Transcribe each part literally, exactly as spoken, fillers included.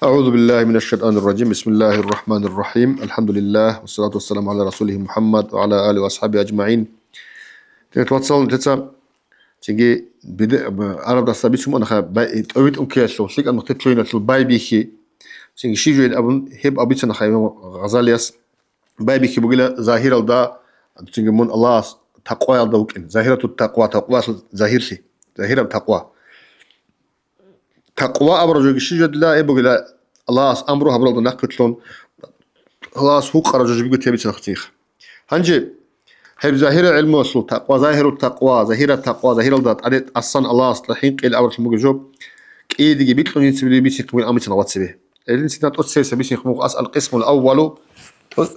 أعوذ بالله من الشيطان الرجيم. بسم الله الرحمن الرحيم. الحمد لله. والصلاة والسلام على رسوله محمد وعلى آله وأصحابه أجمعين. Динат вацал, нилъеца цинги бида-, б-, араб даса бицун анаха бай-, тӀовитӀун ккеялъул, лъикӀал мухтилъугьиналъул байбихьи, цинги щиб жойин абун гьеб абицанаха имам Гъазалияс. Байбихьи бугила загьиралда, цинги мун Аллагьас такъваялда вукӀин. Загьиратут такъва, такъвалъул загьирлъи, загьираб такъва. Такъва абураб жоги щиб жо дила, гьеб бугила Аллагьас амру гьабуралда нахъвилълъун, Аллагьас гьукъараб жо жибго тебицин хъцинха. Гьанже гьеб загьира гӀилмуялъул такъва, загьиру такъва, загьира такъва, загьиралда тӀаде тӀасан Аллагьасда хӀинкъи абурлъун бугеб жо, кӀиедиги бикьун жинцибили бицин хъмугил амицин гъвацибе. Гьелин цинан тӀоцебесеб бисин хъмуг ас алкъисмул аввалу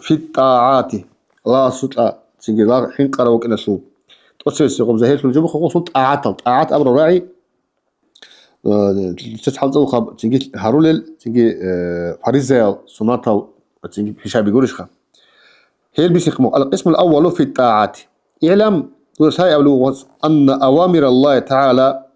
фи тӀагӀати. Аллагьасукьа цинги лагъ хӀинкъарав вукӀиналъул. ТӀоцебесеб гъуб загьирлъул жо бухъа гъусул тӀагӀатал. ТӀагӀат абураб рагӀи, э, цец хӀалцӀа вухъаб цинги гьарулел, цинги, э, фаризаял, суннатал, цинги пишаби гурищха. Гьел бисихъ мугъ. Ал-къисмул аввалу фи тӀагӀати. ИгӀлам, дуда лъай абулев вугъас, анна авамир Аллагьи ТагӀала,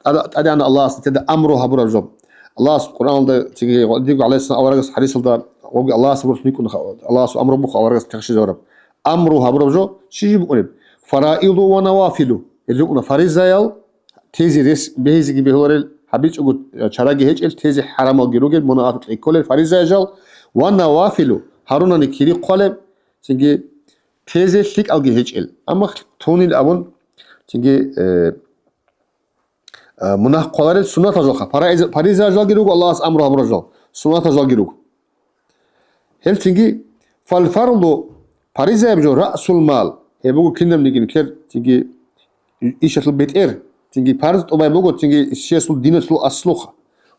тӀад-, ТӀадегӀанав Аллагьас нилъеда амру гьабураб жо. Аллагьас Къуръаналда, цинги, дигу гӀалайгьиссалам аварагас хӀадисалда, гъоги Аллагьас бур никӀун, Аллагьас амру бухъ аварагас тахшизавараб. Амру гьабураб жо, щиб букӀунеб? Фараизу ва навафилу. Гьел рукӀуна фаризаял, тезе рес бегьизеги бегьуларел, гьабичӀого чараги гьечӀел, тезе хӀарамалги ругел, мунагьалъукье кколел фаризаял жал, ва навафилу, гьарунани кири хъвалеб, цинги тезе лъикӀалги гьечӀел. Амма тунил абун, цинги, э, э, мунагь хъваларел суннатал жалха. Параиз-, фаризаял жалги руго, Аллагьас амру гьабурал жал, суннатал жалги руго. Гьел цинги, фалфарду, фаризаяб жо, раъсул мал. Гьеб буго кинабниги нилъер цинги ишалъул бетӀер, цинги парз тӀубай буго, цинги ишалъул диналъул аслуха.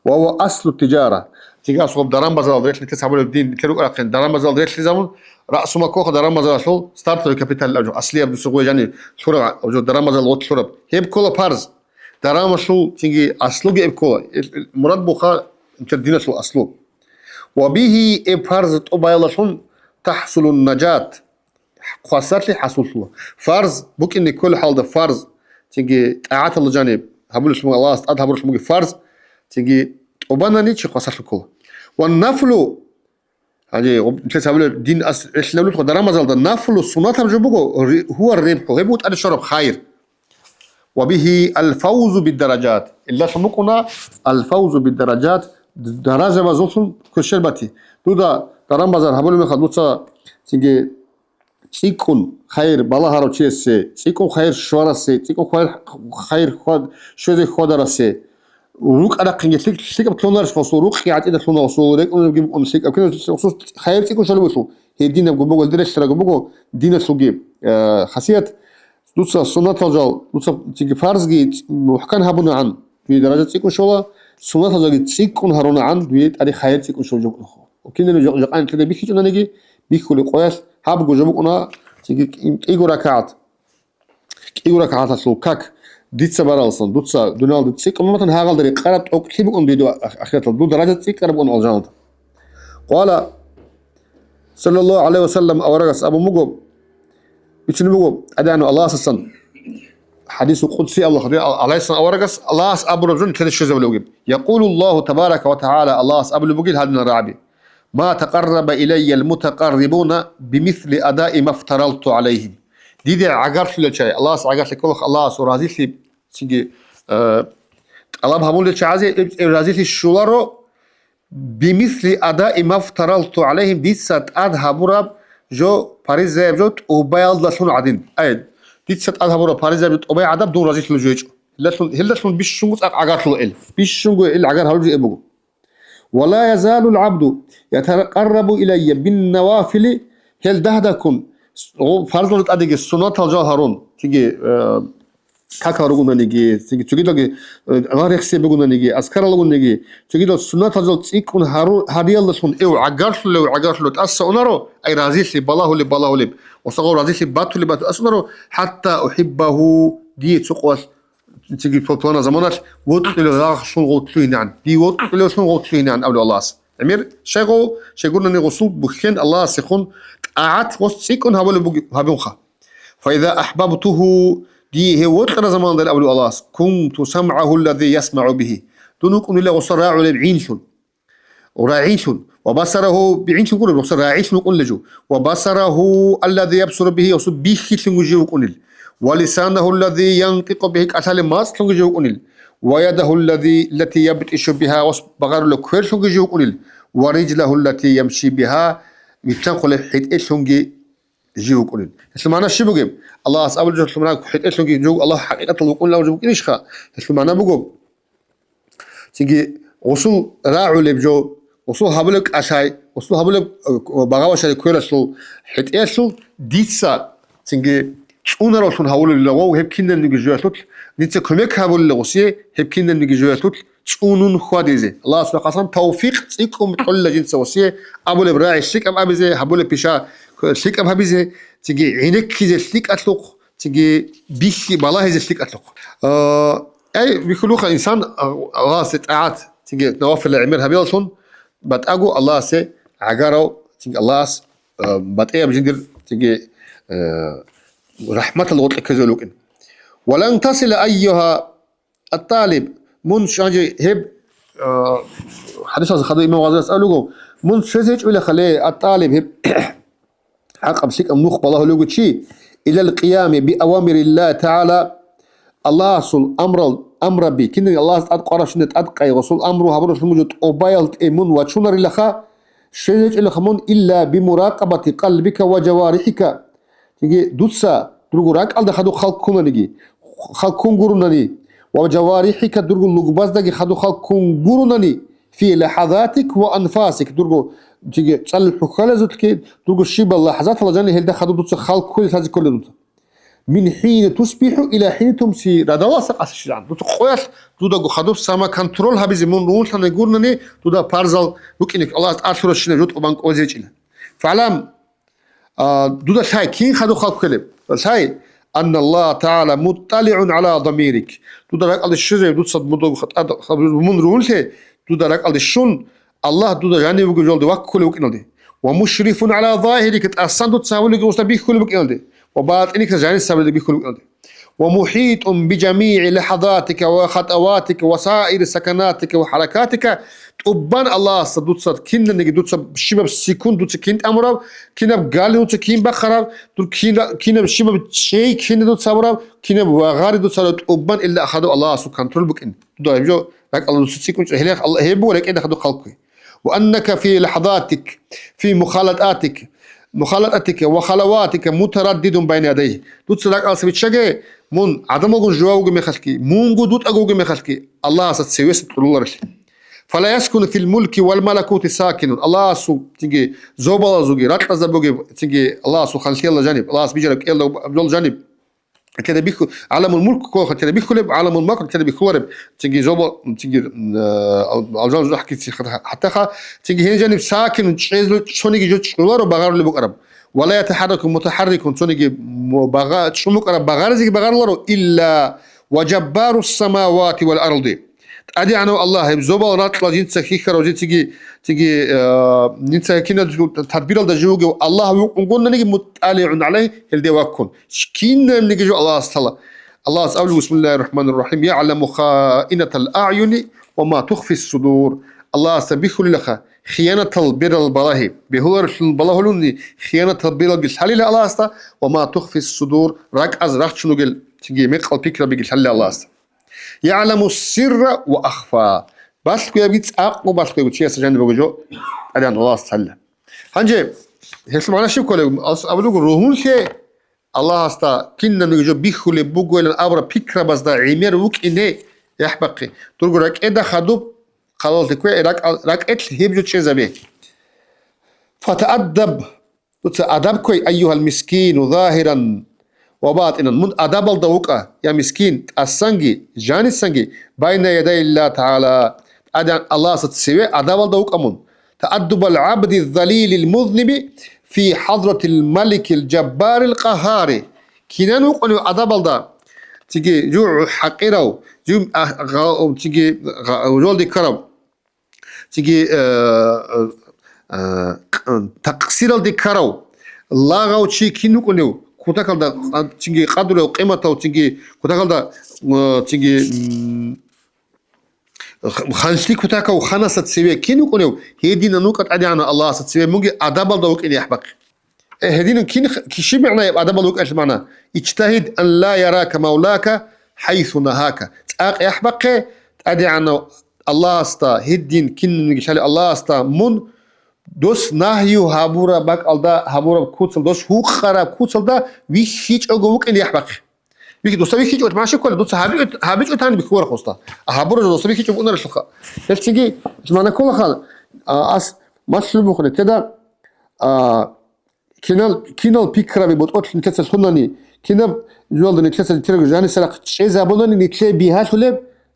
Ва ва аслу тижара. Цинги асухъаб даран-базаралда релълъи, нилъер гьабулеб дин, нилъер рукӀарахъин даран-базаралда релълъизабун, раъсу мал ккоха даран-базаралъул стартовый капитал аб жо, аслияб дуса гъой жани лъураб, аб жо даран-базарал гъотлъураб. Гьеб ккола парз. Дарамалъул цинги аслуги эб ккола. Ил-, ил-, мурад буха нилъер диналъул аслу. Ва бигьи, эб парз тӀубаялдалъун, тахсулун нажат, хвасарлъи хӀасуллъула. Фарз букӀине кколеб хӀалда фарз, цинги тӀагӀаталда жаниб гьабулелъун, Аллагьас тӀад гьабуралъун бугеб фарз, цинги тӀубанани чи хвасарлъи ккола. Ва нафлу, гьанже нилъеца гьабулеб дин ас релълъинабулеб дарамазалда нафлу суннатаб жо буго, ри-, гьуа ребхӀу, гьеб буго тӀаде щвараб хайр. Ва бигьи алфавзу биддараджат. Илдалъун букӀуна алфавзу биддараджат, даражабазулъун кверщел бати. Дуда даран-базар гьабулеб мехалъ дуца цинги цӀикӀкӀун хайир балагьарав чиясе, цӀикӀкӀун хайир щварасе, цӀикӀкӀун хайир, хайир хьвад-, щвезе хьвадарасе, рукӀа-рахъинги лъикӀ-, лъикӀаб лъунарищ гъосул, рукъги гӀатӀида лъуна гъосул, рекӀунебги букӀун лъикӀаб, кинаб гъосул хайир цӀикӀкӀун щолеб буго. Гьединабго буго, гьелде релълъарабго буго диналъулги, э, хасият. Дуца суннатал жал, дуца цинги фарзги ц-, мухӀкан гьабунагӀан, дуе даража цӀикӀкӀун щола, суннатал жалги цӀикӀкӀун гьарунагӀан, дуе тӀаде хайир цӀикӀкӀун щола жо-, Киналго жо-, жакъа нилъеда бихьичӀонаниги, бихьулеб къоялъ гьабго жо букӀуна, цинги кӀи-, кӀиго ракагӀат. КӀиго ракагӀаталъул как дица баралсан, дуца дуниялалда цӀикӀкӀун батани, гьагъалда рекъараб тӀокӀлъи букӀун дуе ах-, ахираталда. Дуда даража цӀикӀкӀараб букӀун алжаналда. Къала, саллаллагьу гӀалайгьи ва саллам, аварагас абун буго, бицунеб буго, ТӀадегӀанав Аллагьасасан хӀадисул къудси Аллагь, Аллагьасан аварагас, Аллагьас абураб жо нилъеда щвезабулеб бугеб. Якъулу Аллагьу табарака ва тагӀала, Аллагьас абулеб бугел гьадинал рагӀаби: «Ма такъарраба илайя ал-мутакъаррибуна бимисли адаи мафтаралту гӀалайгьим». Диде гӀагарлъулел чагӀи, Аллагьас гӀагарлъи кколаха, Аллагьасул разилъи, цинги, э, тӀалаб гьабулел чагӀазе, э, э, разилъи щоларо, «Бимисли адаи мафтаралту гӀалайгьим», дица тӀад гьабураб жо, паризаяб жо тӀубаялдалъун гӀадин. Ай, дица тӀад гьабураб паризаяб жо тӀубай гӀадаб дун разилъулеб жо гьечӀо. Гьелдалъун, гьелдалъун бищунго цӀакъ гӀагарлъула ил. Бищунго ил гӀагар гьабулеб жо буго. «Ва ла язалул гӀабду ятакъаррабу илайя биннавафили», гьел дагь-дагьккун с-, гъо-, фарзлъун тӀадеги суннатал жал гьарун, цинги, э, какал ругонаниги, цинги цогидалги, э, гьарихъсеб бугонаниги, азкарал ругонаниги, цогидал суннатал жал цӀикӀкӀун гьару-, гьариялдалъун эв гӀагарлъулев гӀагарлъулев тӀаса унаро, ай разилъи балагьулеб балагьулеб, ва сагъав разилъи батулеб батулеб тӀаса унаро, хӀатта ухӀиббагьу, дие цо къоялъ цинги пл-, плана заманалъ вокьулев лагълъун гъов лъугьинегӀан, дие вокьулевлъун гъов лъугьинегӀан абулев Аллагьас. ГӀемер щайгъов, щайгурнани гъусул бухьен Аллагьасехун тӀагӀат гъос цӀикӀкӀун гьабулеб буги-, гьабунха. «Фаиза ахӀбабтугьу», дие гьев вокьараб заманалда абулев Аллагьас, «кунту самгӀагьу аллази ясмагӀу бигьи», дун вукӀунила гъоса рагӀулеб гӀинлъун. рагӀилъун, ва басарагьу, бигӀинлъун гуро, рухса рагӀилъун вукӀунила жо, ва басарагьу аллади ябсуру бигьи, гъосул бихьилъунги жив вукӀунил, ва лисанагьу аллади янтӀикъу бигьи, кӀалъалеб мацӀлъунги жив вукӀунил, ва ядагьу аллади, аллати ябтӀишу бигьа, гъос багъарулеб кверлъунги жив вукӀунил, ва рижлагьу аллати ямши бигьа, вилълъанхъулеб хӀетӀелъунги жив вукӀунин. Гьелъул магӀна щиб бугеб? Аллагьас абулеб жо, гьелъул магӀна хӀетӀелъунги жо Аллагь хӀакъикъаталда вукӀунилан жо букӀинищха? Гьелъул магӀна буго, цинги гъусул рагӀулеб жо, гъусул гьабулеб кӀалъай, гъусул гьабулеб, э, багъа-башалъи квералъул хӀетӀеялъул дица цинги цӀунаравлъун гьавулелила гъов гьеб кинабниги жоялъулъ, дица кумек гьабулелила гъусие гьеб кинабниги жоялъулъ, цӀунун хьвадизе. Аллагьас рахъасан тавфикъ цӀикӀкӀун кьолила жинца гъосие абулеб рагӀи лъикӀаб абизе, гьабулеб пиша лъикӀаб гьабизе, цинги гӀенеккизе лъикӀалъухъ, цинги бихьи балагьизе лъикӀалъухъ. А, ай, бихьулухъа инсан, а, Аллагьасе тӀагӀат, цинги навафилал гӀемер гьабиялъун, батӀаго Аллагьасе гӀагарав, цинги Аллагьас, а, батӀияб жиндир, цинги, а, рахӀматал гъоркье ккезул вукӀин. Ва лан тасила айюгьа ат-талиб, мун щанже гьеб, а, хадисалъ хадув имам Гъазалияс абулеб буго, мун щвезе гьечӀо вилахъа, ле, ат-талиб, гьеб гӀакъаб лъикӀаб нух балагьулев чи, илал къиями би авамириллагьи тагӀала, Аллагьасул амрал, амраби, кинани Аллагьас тӀад къварабщинаб тӀадкъай, гъосул амру гьабуралъун буго тӀубаялъ тӀе мун вачунарилаха, щвезе гьечӀелаха мун илла би муракъабати къалбика ва жаварихӀика. Цинги дуца дурго ракӀалда хадуб халккунаниги, халккун гурунани, ва жаварихӀика дурго лугбаздаги хадуб халккун гурунани, фи лахӀазатик ва анфасик, дурго, цинги цӀалул хӀухьалазулъги, дурго щибал лахӀзатала жаниб гьелда хадуб дуца халккун лъазе кколел дуца. Мин хӀини тусбихӀу ила хӀини тумси, радаласа къасищилан. Дуца къоялъ дудаго хадуб самоконтрол гьабизе мун рунлъани гурунани, дуда парзал рукӀине Аллагьас тӀалъуращинаб жо тӀубан кӀвезе гьечӀила. ФагӀлам, А, дуда лъай, кин хадуб халккун ккелеб? Лъай, анналлагьа тагӀала мутталигӀун гӀала дамирик. Дуда ракӀалде щвезабе, дуца мун рунлъе, дуда ракӀалде щун, Аллагь дуда жанив вугев жоялде ваккулев вукӀиналде. Ва мушрифун гӀала загьирик, тӀасан дуца гьабулеб гъусда бихьулеб букӀиналде. Ва батӀиника жанис гьабулеб бихьулеб букӀиналде. Ва мухӀитӀун би жамигӀи лахӀазатика ва хатӀаватика ва саири саканатика ва хӀаракатика, тӀубан Аллагьасда дуца кинабниги, дуца щибаб секунд дуца кин тӀамураб, кинаб гали дуца кин бахъараб, дур кина-, кинаб щибаб чӀей кин дуца гьабураб, кинаб вагъари дуца гьабураб, тӀубан илла хадуб Аллагьасул контроль букӀин. Дуда гьеб жо ракӀалда дуца цӀикӀкӀун чӀо, гьеле гьеб буго рекӀеда хадуб халккун. Ва аннака фи лахӀазатик, фи мухалататик, мухалататика ва халаватика мутараддидун байна ядайгьи. Дуца ракӀалдаса биччаге, мун гӀадамалгун жував вугеб мехалъги, мунго дутӀаго вугеб мехалъги, Аллагьасда цевеса кьуруларелъи. Фала яскуну фил мулки вал малакути сакинун. Аллагьасул, цинги, зобалазулги, ракьазда бугеб, цинги, Аллагьасул ханлъиялда жаниб, Аллагьас бижараб кӀиялда жаниб. Кеда бихьу-, гӀаламул мулк ккола, кеда бихьулеб, гӀаламул макр кеда бихьулареб, цинги зоба, цинги, э, ал-, алжан жужахъги ци-, хатаха, цинги гьениб жаниб сакин чӀезу-, цониги жо чӀоларо багъарулеб букӀараб. Ва ла ятахӀарраку мутахӀаррикун, цониги мо-, багъа-, чӀун букӀараб багъаризеги багъаруларо, илла ва жаббарус самавати вал арди. ТӀадегӀанав Аллагь, гьеб зобал ракьалда жинца хьихьарав, жинцаги, цинги, э, жинца кинаб тадбиралда жив вугев Аллагь вукӀунгуннаниги, мутталигӀун гӀалайгь, гьелде ваккун. Кинабниги жо Аллагьас тала. Аллагьас абулеб, бисмиллагьир рахӀманир рахӀим, ягӀламу хаинатал аъюни ва ма тухфис судур. Аллагьасда бихьулилаха хиянатал берал балагьи, бегьуларелъул балагьулуни хиянатал бералги лъалила Аллагьасда, ва ма тухфис судур, ракӀаз рахчун ругел, цинги мекъал пикрабиги лъалила Аллагьасда. ЯгӀламу сирра ва ахфа. Балъгоябги цӀакъго балъгоябги чиясда жаниб буго жо тӀадегӀан Аллагьас тала. Гьанже гьелъул магӀна щиб кколеб? Алс абулеб буго, ругьунлъе Аллагьасда кинабниги жо бихьулеб бугойилан абураб пикрабазда гӀемер вукӀине яхӀ бахъе. Дурго ракӀеда хадуб халалъе ккве, ракӀал-, ракӀелъ гьеб жо чӀезабе. Фатааддаб. Дуца адаб кквей, айюгьал мискину, загьиран ва батӀинан. Мун адабалда вукӀа, я мискин, тӀасанги, жанисанги, байна ядай Аллагь ТагӀала. ТӀадегӀан Аллагьасда цеве адабалда вукӀа мун. Тааддубал гӀабди залилил музниби фи хӀазратил маликил жаббарил къагьари. Кинан вукӀунев адабалда? Цинги жугӀу хӀакъирав, жугӀу, а, гъа-, цинги гъа-, жолде ккарав. Цинги, э, э, э, къ-, такъсиралде ккарав, лагъав чи кин вукӀунев, кутакалда, а, цинги къадру-къиматав, цинги кутакалда, э, цинги, м, Ханлъи кутакав ханасда цеве кин вукӀунев, гьединан вукӀа ТӀадегӀанав Аллагьасда цеве мунги адабалда вукӀине яхӀ бахъе. Э, гьединан кин х-, киши магӀнаяб адабал вукӀалъ магӀна? Иджтагьид ан ла ярака мавлака хӀайсу нагьака. ЦӀакъ яхӀ бахъе, ТӀадегӀанав Аллагьасда, гьедин кинниги лъалев Аллагьасда мун, дос нагью гьабураб бакӀалда, гьабураб куцал, дос гьукъараб куцалда вихьичӀого вукӀине яхӀ бахъе. Вихь-, досда вихьичӀо, маши ккола, дуца гьабичӀо, гьабичӀо тани бихьула хоста. А гьабураб жо досда вихьичӀо букӀунарелъулха. Гьелъиги, жмана кколаха, а, ас малъулеб бухъуни, теда, а, кинал, кинал пикраби ботӀолъ нилъеца лъунани, кинаб жуялда нилъеца тирго жанисарахъ чӀезабунани, нилъее бигьалъулеб,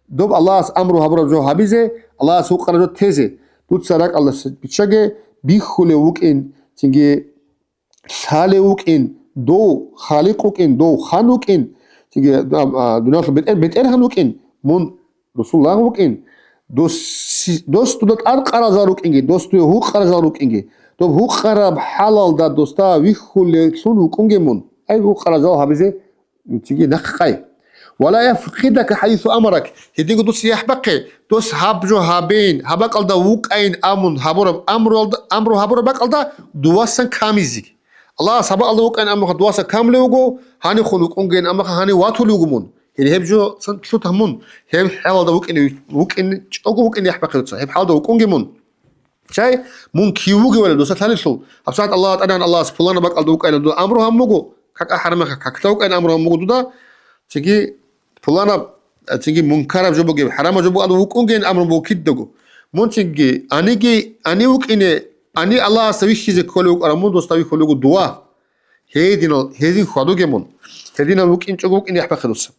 доб Аллагьас амру гьабураб жо гьабизе, Аллагьас гьукъараб жо тезе. Дуца ракӀалдаса биччаге, бихьулев вукӀин, цинги лъалев вукӀин, дов Халикъ вукӀин, дов Хан вукӀин, цинги, а, а, дуниялалъул бетӀер-, БетӀергьан вукӀин, мун Расулуллагь вукӀин, дос-, дос дуда тӀадкъарал жал рукӀинги, дос дуе гьукъарал жал рукӀинги, доб гьукъараб хӀалалда досда вихьулелъун вукӀунге мун. Ай, гьукъарал жал гьабизе цинги нахъ къай. Ва ла яфкъидака хӀайсу амарак. Гьединго дуца яхӀ бахъе, дос гьаб жо гьабейин, гьаб бакӀалда вукӀайин амун гьабураб амруялда, амру гьабураб бакӀалда дувасан камизеги. Аллагьас гьаб бакӀалда вукӀайин аммаха дуваса камулев вуго, гьанихун вукӀунгейин аммаха гьанив ватулев вуго мун. Гьеб, гьеб жо цан лъутагь мун, гьеб хӀалалда вукӀине, вукӀин, чӀого вукӀине яхӀ бахъе дуца, гьеб хӀалалда вукӀунге мун. Чай, мун кив вугевали, дуса лъалелъул, гьабсагӀат Аллагь ТӀадегӀан Аллагьас пуланаб бакӀалда вукӀайилан дуда амру гьабун буго, кака хӀарамаха, какда вукӀайин амру гьабун буго дуда, цинги пуланаб, цинги мункараб жо бугеб, хӀарамаб жо бугеб вукӀунгейин амру буго кидаго. Мун цинги, аниги, ани вукӀине, ани Аллагьасда вихьизе кколев вукӀарав мун досда вихьулев вуго дува. Гьединал, гьезин хьвадуге мун. Гьединал вукӀинчӀого вукӀине яхӀ бахъе дуца.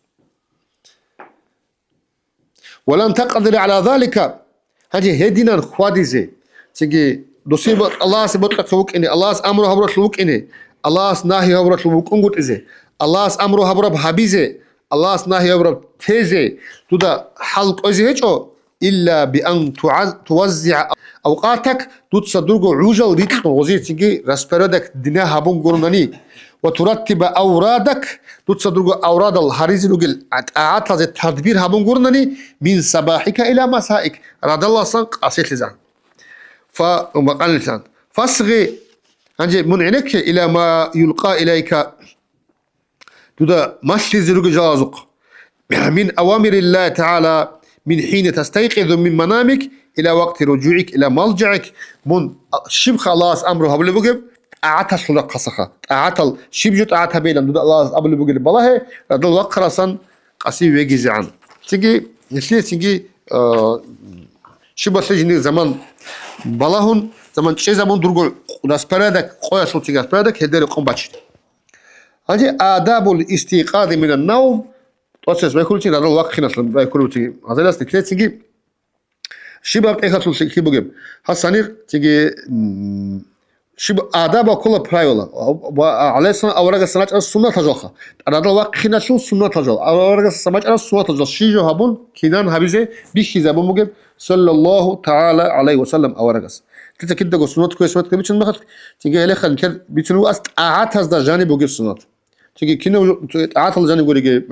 Ва лан такъдира гӀала залика, гьанже гьединан хьвадизе, цинги досие бо-, Аллагьасе бокьухъе вукӀине, Аллагьас амру гьабуралъув вукӀине, Аллагьас нагьи гьабуралъув вукӀунгутӀизе, Аллагьас амру гьабураб гьабизе, Аллагьас нагьи гьабураб тезе дуда хӀал кӀвезе гьечӀо, илла би ан туаз-, туваззигӀа авкъатак, дуца дурго гӀужал рикьун гъозие цинги распорядок дина гьабун гурунани, ва тураттиба аврадак, дуца дурго аврадал гьаризе ругел тӀагӀаталъе тадбир гьабун гурунани, мин сабахӀика ила масаик, радаласан къасилъизан. Фа-, макъанилъан. Фасгъи, гьанже мун гӀенекке, ила ма юлкъа илайка, дуда малъизе ругел жалазухъ. Мин авамириллагьи тагӀала, мин хӀина тастайкъизу мин манамик, ила вакъти ружугӀик, ила малжагӀик. Мун щибха Аллагьас амру гьабулеб бугеб, тӀагӀаталъул рахъасаха. ТӀагӀатал, щиб жо тӀагӀат гьабейилан дуда Аллагьас абулеб бугеб балагье, радал вахъарасан къаси вегизегӀан. Цинги, нилъее цинги, а, щибалъе жиндир заман балагьун, заман чӀезабун дурго распорядок, къоялъул цинги распорядок, гьелде рекъон бачине. Гьанже адабул истикъази минан навм, тӀоцес байхьуличи, радал вахъиналъун байхьуличи, гьазалас нилъецинги щибаб тӀехалъул лъикӀлъи бугеб? Гьас гьанир цинги, м, щиб адаб ва ккола правила. Ва, ва, гӀалайгьиссалам аварагас рачӀарал суннатал жалха. Радал вахъиналъул суннатал жал. Аварагас рачӀарал суннатал жал. Щи жо гьабун, кинан гьабизе бихьизабун бугеб, саллаллагьу тагӀала гӀалайгьи ва саллам, аварагас. Лъица кидаго суннат ккве суннат ккве бицун махалъ, цинги гьелехъан кер бицун вугас тӀагӀатазда жаниб бугеб суннат. Цинги кинав жо-, тӀагӀатал жаниб гуриги,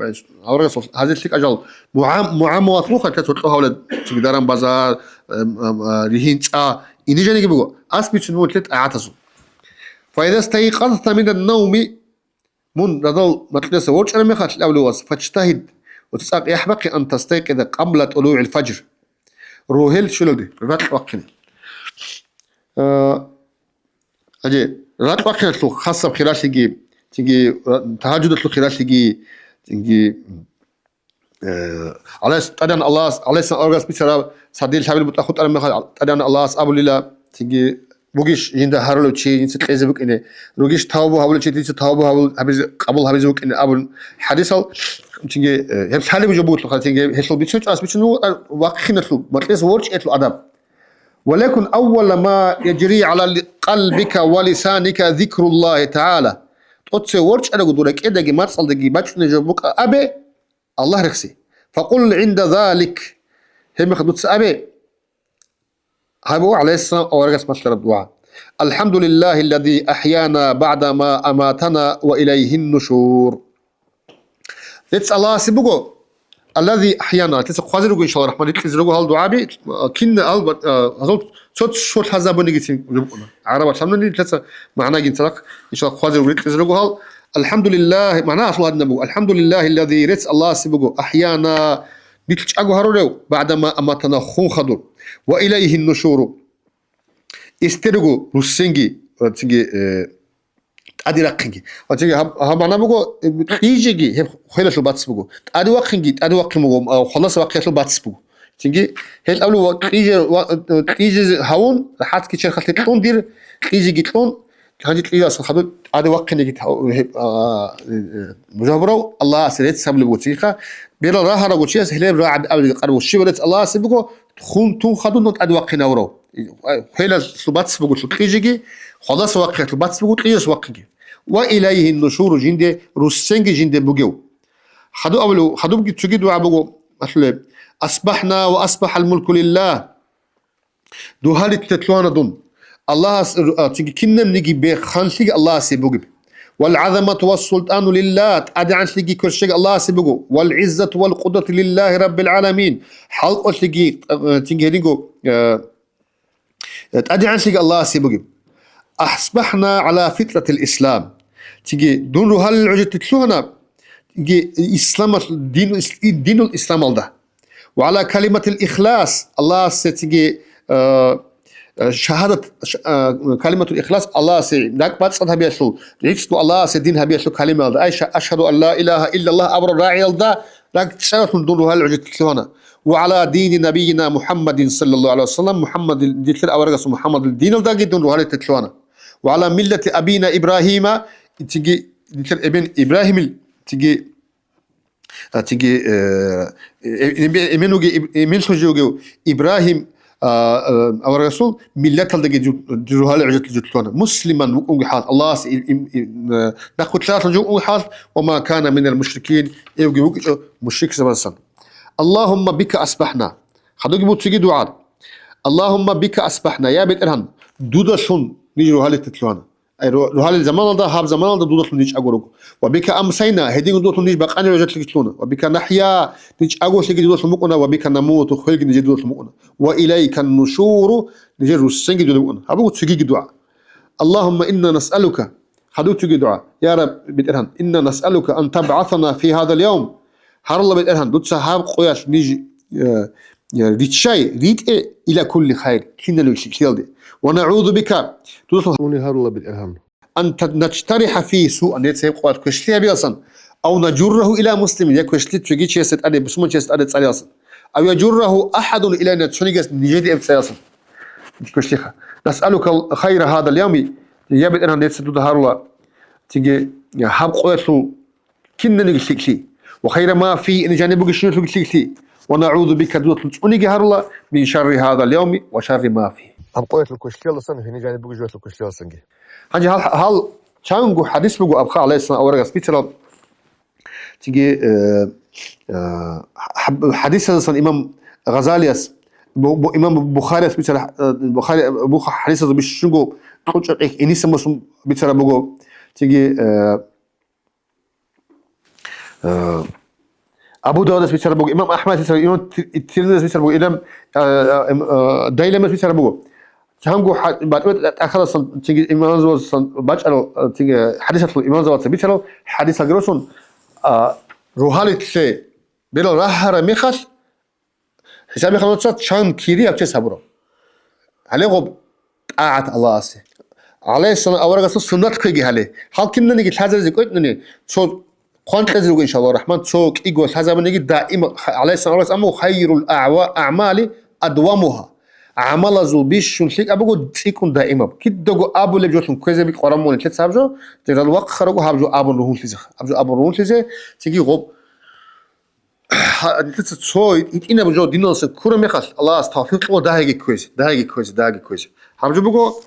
аварагас гьазил лъикӀа жал мугӀам-, мугӀамалат руха, тец гьоркьо гьавлет, цинги даран базар, эм, эм, а, ригьин цӀа, ине жаниги буго, ас бицун мун лъе тӀагӀатазул. Фаида стайкъазта минан навми, мун радал макьиласа ворчӀараб мехалъ, абулев вас, фачтагьид, ва цӀакъ яхӀ бахъе, ан тастайкъиза къабла тӀулугӀил фажр. Рогьел щолалде, ракь вахъине. А, Гьанже ракь вахъиналъул хасаб хиралъиги, цинги, а, тагьажудалъул хиралъиги, цинги, э, гӀалайс-, тӀадегӀан Аллагьас, гӀалайгьиссалам аварагас бицараб, сардил лъабил бутӀа хутӀараб мехалъ, тӀадегӀан Аллагьас абулила, цинги, бугищ жинда гьарулев чи, жинца кьезе букӀине, ругищ тавбу гьабулев чи, дица тавбу гьабул-, гьабизе, къабул гьабизе вукӀине абун хӀадисал, цинги, э, гьеб лъалеб жо бугелъулха, цинги, гьелъул бицун чӀвас бицун ву-, а, вахъиналъул, макьилас ворчӀиялъул адаб. Ва лякун аввала ма яжри гӀала ли-, къалбика ва лисаника зикруллагьи тагӀала. ТӀоцебе ворчӀарагу дур ракӀидаги мацӀалдаги бачӀунеб жо букӀа абе, Аллагь рехси. Факъул гӀинда залик. Гьебмехалъ дуца абе, гьаб ва гӀалайгьиссалам аварагас малъараб дугӀа. АлхӀамдулиллагьиллази ахӀяна багӀда ма аматана ва илайгьин нушур. Дица Аллагьасе буго, Аллази ахӀяна, лъица хъвазе руго, иншалла рахман, рикьизе руго гьал дугӀаби, кинна ал, а, гьазул цо-, цо лъазабунигицин букӀуна. ГӀараб лъабнани лъица магӀнагин цадахъ, иншалла, хъвазе руго, рикьизе руго гьал. АлхӀамдулиллагь, магӀна аслу гьадинаб буго. АлхӀамдулиллагьи аллази, рецц Аллагьасе буго, ахӀяна, нилъ чӀаго гьарурев, баъдама аматана, хун хадур. Ва илайгьин нушуру. Эсде руго руссенги, ва цинги, э, тӀаде рахъинги. Ва цинги гьаб-, гьаб магӀна буго, э, кьижиги гьеб хвелалъул бацӀцӀ буго. ТӀаде вахъинги, тӀаде вахъин буго, а, хвалас вахъиялъул бацӀцӀ буго. Цинги гьел абулеб ва кьиже-, ва, э, кьижизе гьавун, рахӀатги черхалъе кьун дир, кьижиги кьун, гьанже кьижалъул хадуб тӀаде вахъинеги та-, гьеб, а, э, э, мужагьбурав Аллагьасе рецц гьабулеб буго цинги. Берал рагьарав чияс гьелеб рагӀаби абизе къарбу. Щиб рецц Аллагьасе буго, хун тун хадуна тӀаде вахъин гьавурав. Хвелалъул бацӀцӀ буго кьижиги, хвалас вахъиялъул бацӀцӀ буго кьижас вахъинги. Ва илайгьин нушуру, жинде руссенги жинде бугев. Хадуб абулев, хадубги цоги дугӀа буго, малъулеб: «АсбахӀна ва асбахӀал мулку лиллагь». Дугьалилъе лъугьана дун. Аллагьас, а, цинги кинабниги бе-, ханлъиги Аллагьасе бугеб. «Вал гӀазамату вас султӀану лиллагь», тӀадегӀанлъиги кверщеги Аллагьасе буго. «Вал гӀиззату вал къудрату лиллагьи раббил гӀаламин», хӀалкӀолъиги, а, цинги гьединго, а, тӀадегӀанлъиги Аллагьасе бугеб. «АсбахӀна гӀала фитратил ислам». Цинги дун ругьалил гӀужалъе лъугьана, цинги исламалъ-, дину-, ис-, и-, динул исламалда. «Ва гӀала калиматил ихлас», Аллагьасе цинги, а, а, шагьадат, ш-, а, калиматул ихлас, Аллагьасе ракӀбацӀцӀад гьабиялъул, рицӀго Аллагьасе дин гьабиялъул калимаялда. Ай ша-, «Ашгьаду ан ла илагьа иллаллагь» абурал рагӀиялда ракӀчӀаралъун дун ругьалил гӀужалъе лъугьана. «Ва гӀала дини набийина МухӀаммадин саллаллагьу гӀалайгьи ва саллам», МухӀаммадил, нилъер аварагасул МухӀаммадил диналдаги дун ругьалилъе лъугьана. «Ва гӀала миллати абийина Ибрагьима», цинги нилъер эбен Ибрагьимил, цинги, а, цинги, э, э, эбе-, эмен вугев, эб-, эменлъун жив вугев Ибрагьим, а, а, аварагасул миллаталдаги жу-, жу-, ругьалил гӀужалъе лъугьана. Муслиман вукӀунги хӀал, Аллагьас им, им, им, э, нахъвилълъаралъун жив вукӀунги хӀал, «ва ма кана минал мушрикин», эвги вукӀичӀо мушрикзабазасан. «Аллагьумма бика асбахӀна». Хадубги буго цоги дугӀа. «Аллагьумма бика асбахӀна», я БетӀергьан, дудалъун ниж ругьалилъе лъугьана. Ай, ру-, ругьалил заманалда, гьаб заманалда дудалъун ниж чӀаго руго. «Ва бика амсайна», гьедин дудалъун ниж бакъанил гӀужалъеги лъугьана. «Ва бика нахӀя», ниж чӀаголъиги дудалъун букӀуна, «ва бика намуту», хвелги нижер дудалъун букӀуна. «Ва илайкан нушуру», нижер руссенги дуда букӀуна. Гьаб буго цогиги дугӀа. «Аллагьумма инна насъалука», хадуб цоги дугӀа. «Я Раб, БетӀергьан, инна насъалука ан табгӀасана фи гьадал явм». Гьарулла, БетӀергьан, дуца гьаб къоялъ ниж, э, э, риччай, ритӀе, «ила кулли хайр», киналго лъикӀлъиялде. «Ва нагӀузу бика», дудалъун гьарулла, БетӀергьан, «ан та-, начтарихӀа фи суан», я цебе къоялъ квешлъи гьабиялсан, «ав нажуррагьу ила муслимин», я квешлъи цоги чиясе тӀаде, бусурман чиясе тӀаде цӀалиялсан, «ав яжуррагьу ахӀадун илайна», цонигияс нижеде эбцӀаялсан. Квешлъиха. «Насъалука хайра гьадал явми», я БетӀергьан, нилъеца дуда гьарула, цинги гьаб къоялъул киналго лъикӀлъи, «ва хайра ма фи», гьениб жаниб бугебщиналъулги лъикӀлъи, «ва нагӀузу бика», дудалъун цӀуниги гьарула, «мин шарри гьадал явми ва шарри ма фи». Гьаб къоялъул квешлъиялдасан, гьениб жаниб бугеб жоялъул квешлъиялдасанги. Гьанже гьал, гьал чанго хӀадис буго абха гӀалайгьиссалам аварагас бицарал, цинги, э, э, хӀаб-, хӀадисаздасан имам Гъазалияс, бу-, бу-, имам Бухарияс бицарал, э, Бухари, Буха-, хӀадисазул бищунго кьучӀахъе иниса Муслим бицараб буго, цинги, э, Э, Абу Давудас бицараб буго, имам Ахмадас бицараб, имам Ти-, Тирмизис бицараб буго, имам, э, э, эм, э, Дайламияс бицараб буго. Чанго хӀа-, батӀи-батӀи тӀахьаласан, цинги имамзабазасан бачӀарал, э, цинги хӀадисалъул имамзабаца бицарал хӀадисалги росун, а, ругьалилъе берал рагьараб мехалъ, ХӀисаб мехалъ нуца чан кири гьаб чияс гьабураб. Гьале гъоб тӀагӀат Аллагьасе. ГӀалайгьиссалам аварагасул суннат кквеги гьале. Гьал кинаниги лъазаризе кӀвечӀони, цо хъван кьезе руго, иншаллагь рахман, цо кӀиго лъазабуниги даим, гӀалайгьиссалам аварагас амма, «Хайрул агӀва-, агӀмали адвамугьа». ГӀамалазул бищун лъикӀаб буго цӀикӀкӀун даимаб. Кидаго абулеб жолъун кквезе бикь къваран мугьуни лъеца гьаб жо, дирал вахъ руго гьаб жо абун ругьунлъизе, гьаб жо абун ругьунлъизе, цинги гъоб Гьа-, нилъеца цо гьитӀинаб жо диналдаса ккураб мехалъ, Аллагьас тавфикъ кьуна дагьаги кквезе, дагьаги кквезе, дагьаги кквезе. Гьаб жо буго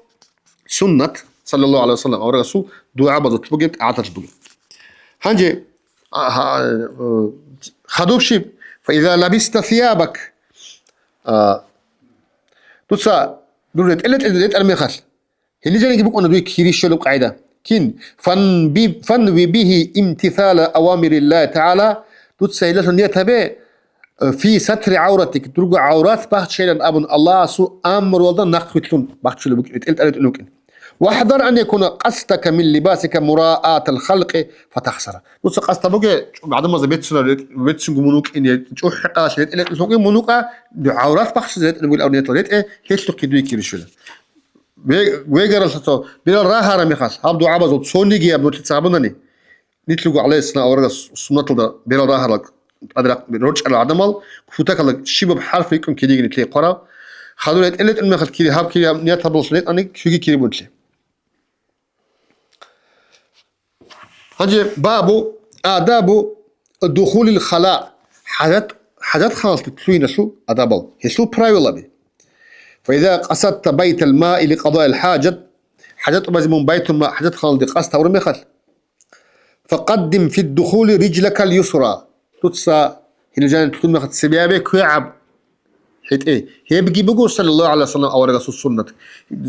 суннат, саллаллагьу гӀалайгьи ва саллам, аварагасул дугӀабазул бугеб, тӀагӀаталъул бугеб. Гьанже, а, гьа-, э, хадуб щиб, «Фаиза лабиста сиябак», а, дуца дур ретӀел-, ретӀел-, ретӀар мехалъ, гьениб жаниги букӀана дуе кири щолеб къагӀида. Кин? «Фанби-, фанви бигьи имтисала авамириллагьи тагӀала», дуца гьелдалъун ният гьабе, Фи сатри гӀавратик, дурго гӀаврат бахчейилан абун Аллагьасул амруялда нахъвилълъун бахчулеб букӀин, тӀел тӀаретӀун букӀин. Вахдар ан якуна къасдака мин либасика мураатал халкъи фатахсара. Дуца къасд гьабуге, гӀадамазда беццунар, беццунго мун вукӀине, чӀухӀи къалалъ ретӀел-ретӀел вукӀин мун вукӀа, гӀаврат бахчизе ретӀел бугел абун нетал ретӀе, гьелъухъе дуе кири щвела. Ве-, вегаралъа цо, берал рагьара мехалъ, гьаб дугӀабазул цониги гьаб нутлъица гьабунани, Нилъго гӀалайгьиссалам аварагас суннаталда берал рагьарал тӀадрахъ рорчӀарал гӀадамал, кутакалда щибаб хӀарф рикӀкӀун киригин нилъее хъвараб. Хадур ретӀел-ретӀел мехалъ кири гьаб кири гьаб ниятаб боллъун ретӀани, цоги кири бунлъи. Гьанже бабу, адабу духулил хала, хӀажат, хӀажатханалъ лъугьиналъул адабал, гьелъул правилаби. Фаиза къасадта байтал маи ли къадаил хӀажат, хӀажат тӀубазе мун байтун ма хӀажатханалде къасд гьабураб мехалъ, Факъаддим фиддухули риджлакал юсра. Дуца гьел жаниб лъугьун мехалъ цебе гьабе квегӀаб хӀетӀе. Гьебги буго, саллаллагьу гӀалайгьи ва саллам, аварагасул суннат.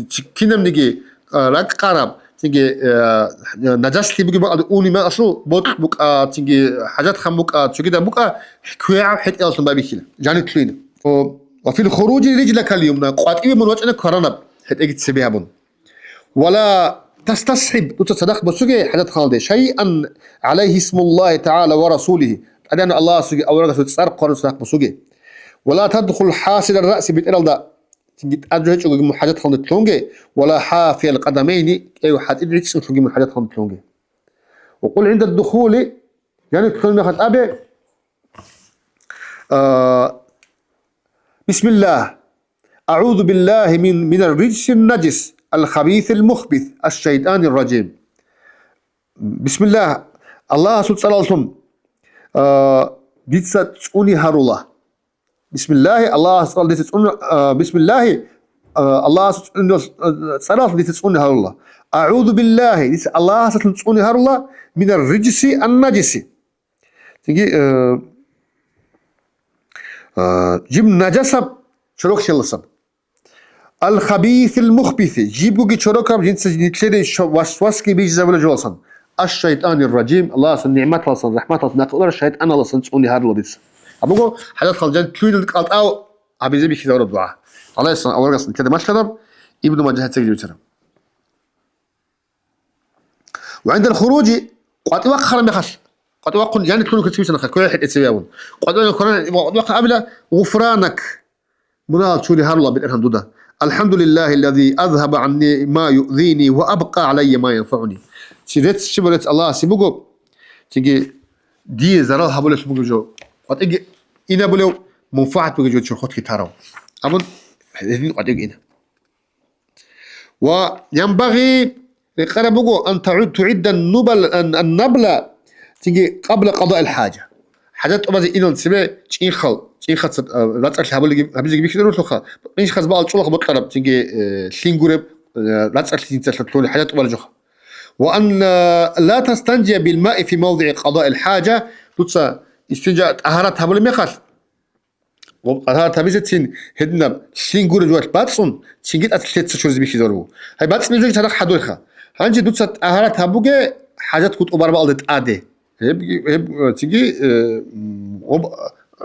Чи-, кинабниги, а, ракӀ къараб, цинги, а, нажаслъи бугеб бакӀалда уни мекъалъул бокь букӀа, цинги хӀажатхана букӀа, цогидаб букӀа, квегӀаб хӀетӀеялъун байбихьила, жаниб лъугьина. О, ва фил хуруджи риджлакал юмна, къватӀиве мун вачӀана кваранаб хӀетӀеги цебе гьабун. Ва ла тастасхӀиб, дуца цадахъ босуге хӀажатханалде, шайъан гӀалайгьи исмуллагьи тагӀала ва расулигьи, ТӀадегӀан Аллагьасулги аварагасул цӀар хъварун цадахъ босуге. Ва ла тадхул хӀасирар раси, бетӀералда цинги тӀад жо гьечӀого мун хӀажатханалде лъунге, ва ла хӀафиял къадамайни, кӀев хӀатӀид гӀицӀцӀулъунги мун хӀажатханалде лъунге. Ва къул гӀинда духули, жаниб лъугьун мехалъ абе, а, Бисмиллагь. АгӀузу биллагьи мин, минар риджсин наджис, ал хабисил мухбис, аш шайтанир ражим. Бисмиллагь, Аллагьасул цӀараллъун, а, дица цӀуни гьарула. Бисмиллагьи, Аллагьасул цӀаралъ дица цӀуни, а, бисмиллагьи, а, Аллагьасул цӀуни, а, цӀаралъ дица цӀуни гьарула. АгӀузу биллагьи, дица Аллагьасулъун цӀуни гьарула, минар риджси ан наджиси. Цинги, э, э, жиб нажасаб чороклъияласан. Ал-хабисил мухбиси, жибгоги чорокаб жинца нилъеде шо-, васвасги бижизабулеб жоласан. Аш-шайтанир ражим, Аллагьасул нигӀматаласан, рахӀматаласан нахъе урарав шайтаналасан цӀуни гьарила дица. Абуго, хӀалат халжан лъугьиналда кӀалтӀав гьабизе бихьизабураб дугӀа. Аллагьасул аварагас нилъеда малъараб, Ибну Мажа гьецӀеги жуцараб. Ва гӀиндал хуружи, къватӀивахъараб мехалъ, къватӀивахъун, яни лъугьун куци бицанаха, квегӀаб хӀетӀе цеве абун. КъватӀивахъараб мехалъ абила, гъуфранак, мунагьал чури гьарула, БетӀергьан, дуда. АлхӀамдулиллагьи ллази азгьаба гӀанни ма юъзини ва абкъа гӀалайя ма янфагӀуни. Чи рецц, чи рецц Аллагьасе буго, цинги дие зарал гьабулелъун бугеб жо. КъватӀиги инабулев, мунфагӀат бугеб жо чорхолъги тарав. Абун, гьедин къватӀиги ина. Ва янбагъи, рекъараб буго, ан тагӀу-, тугӀидда нубал-, ан-, ан-набла, цинги къабла къадаил хӀажа. ХӀажат тӀубазе инан цебе чӀинхал, чӀинхаца, а, рацӀцӀалъи гьабулеги, гьабизеги бихьизарулъулха, чӀинхаз баал чӀулахъ бокьараб, цинги, э, лъин гуреб, э, рацӀцӀалъи жинцалъ лъугьуни хӀажат тӀубалеб жоха. Ва ан, а, ла тастанжия бил маи фи мавдигӀи къадаил хӀажа, дуца истинжа, тӀагьарат гьабулеб мехалъ, Гъоб тӀагьарат гьабизецин гьединаб лъин гуреб жоялъ бацӀцӀун, цинги тӀад лъеца чуризе бихьизару. Гьай бацӀцӀине жоги цадахъ хӀадурха. Гьанже дуца тӀагьарат гьабуге, хӀажат гьутӀу барбаалде тӀаде. Гьеб, гьеб, цинги, э, м, гъоб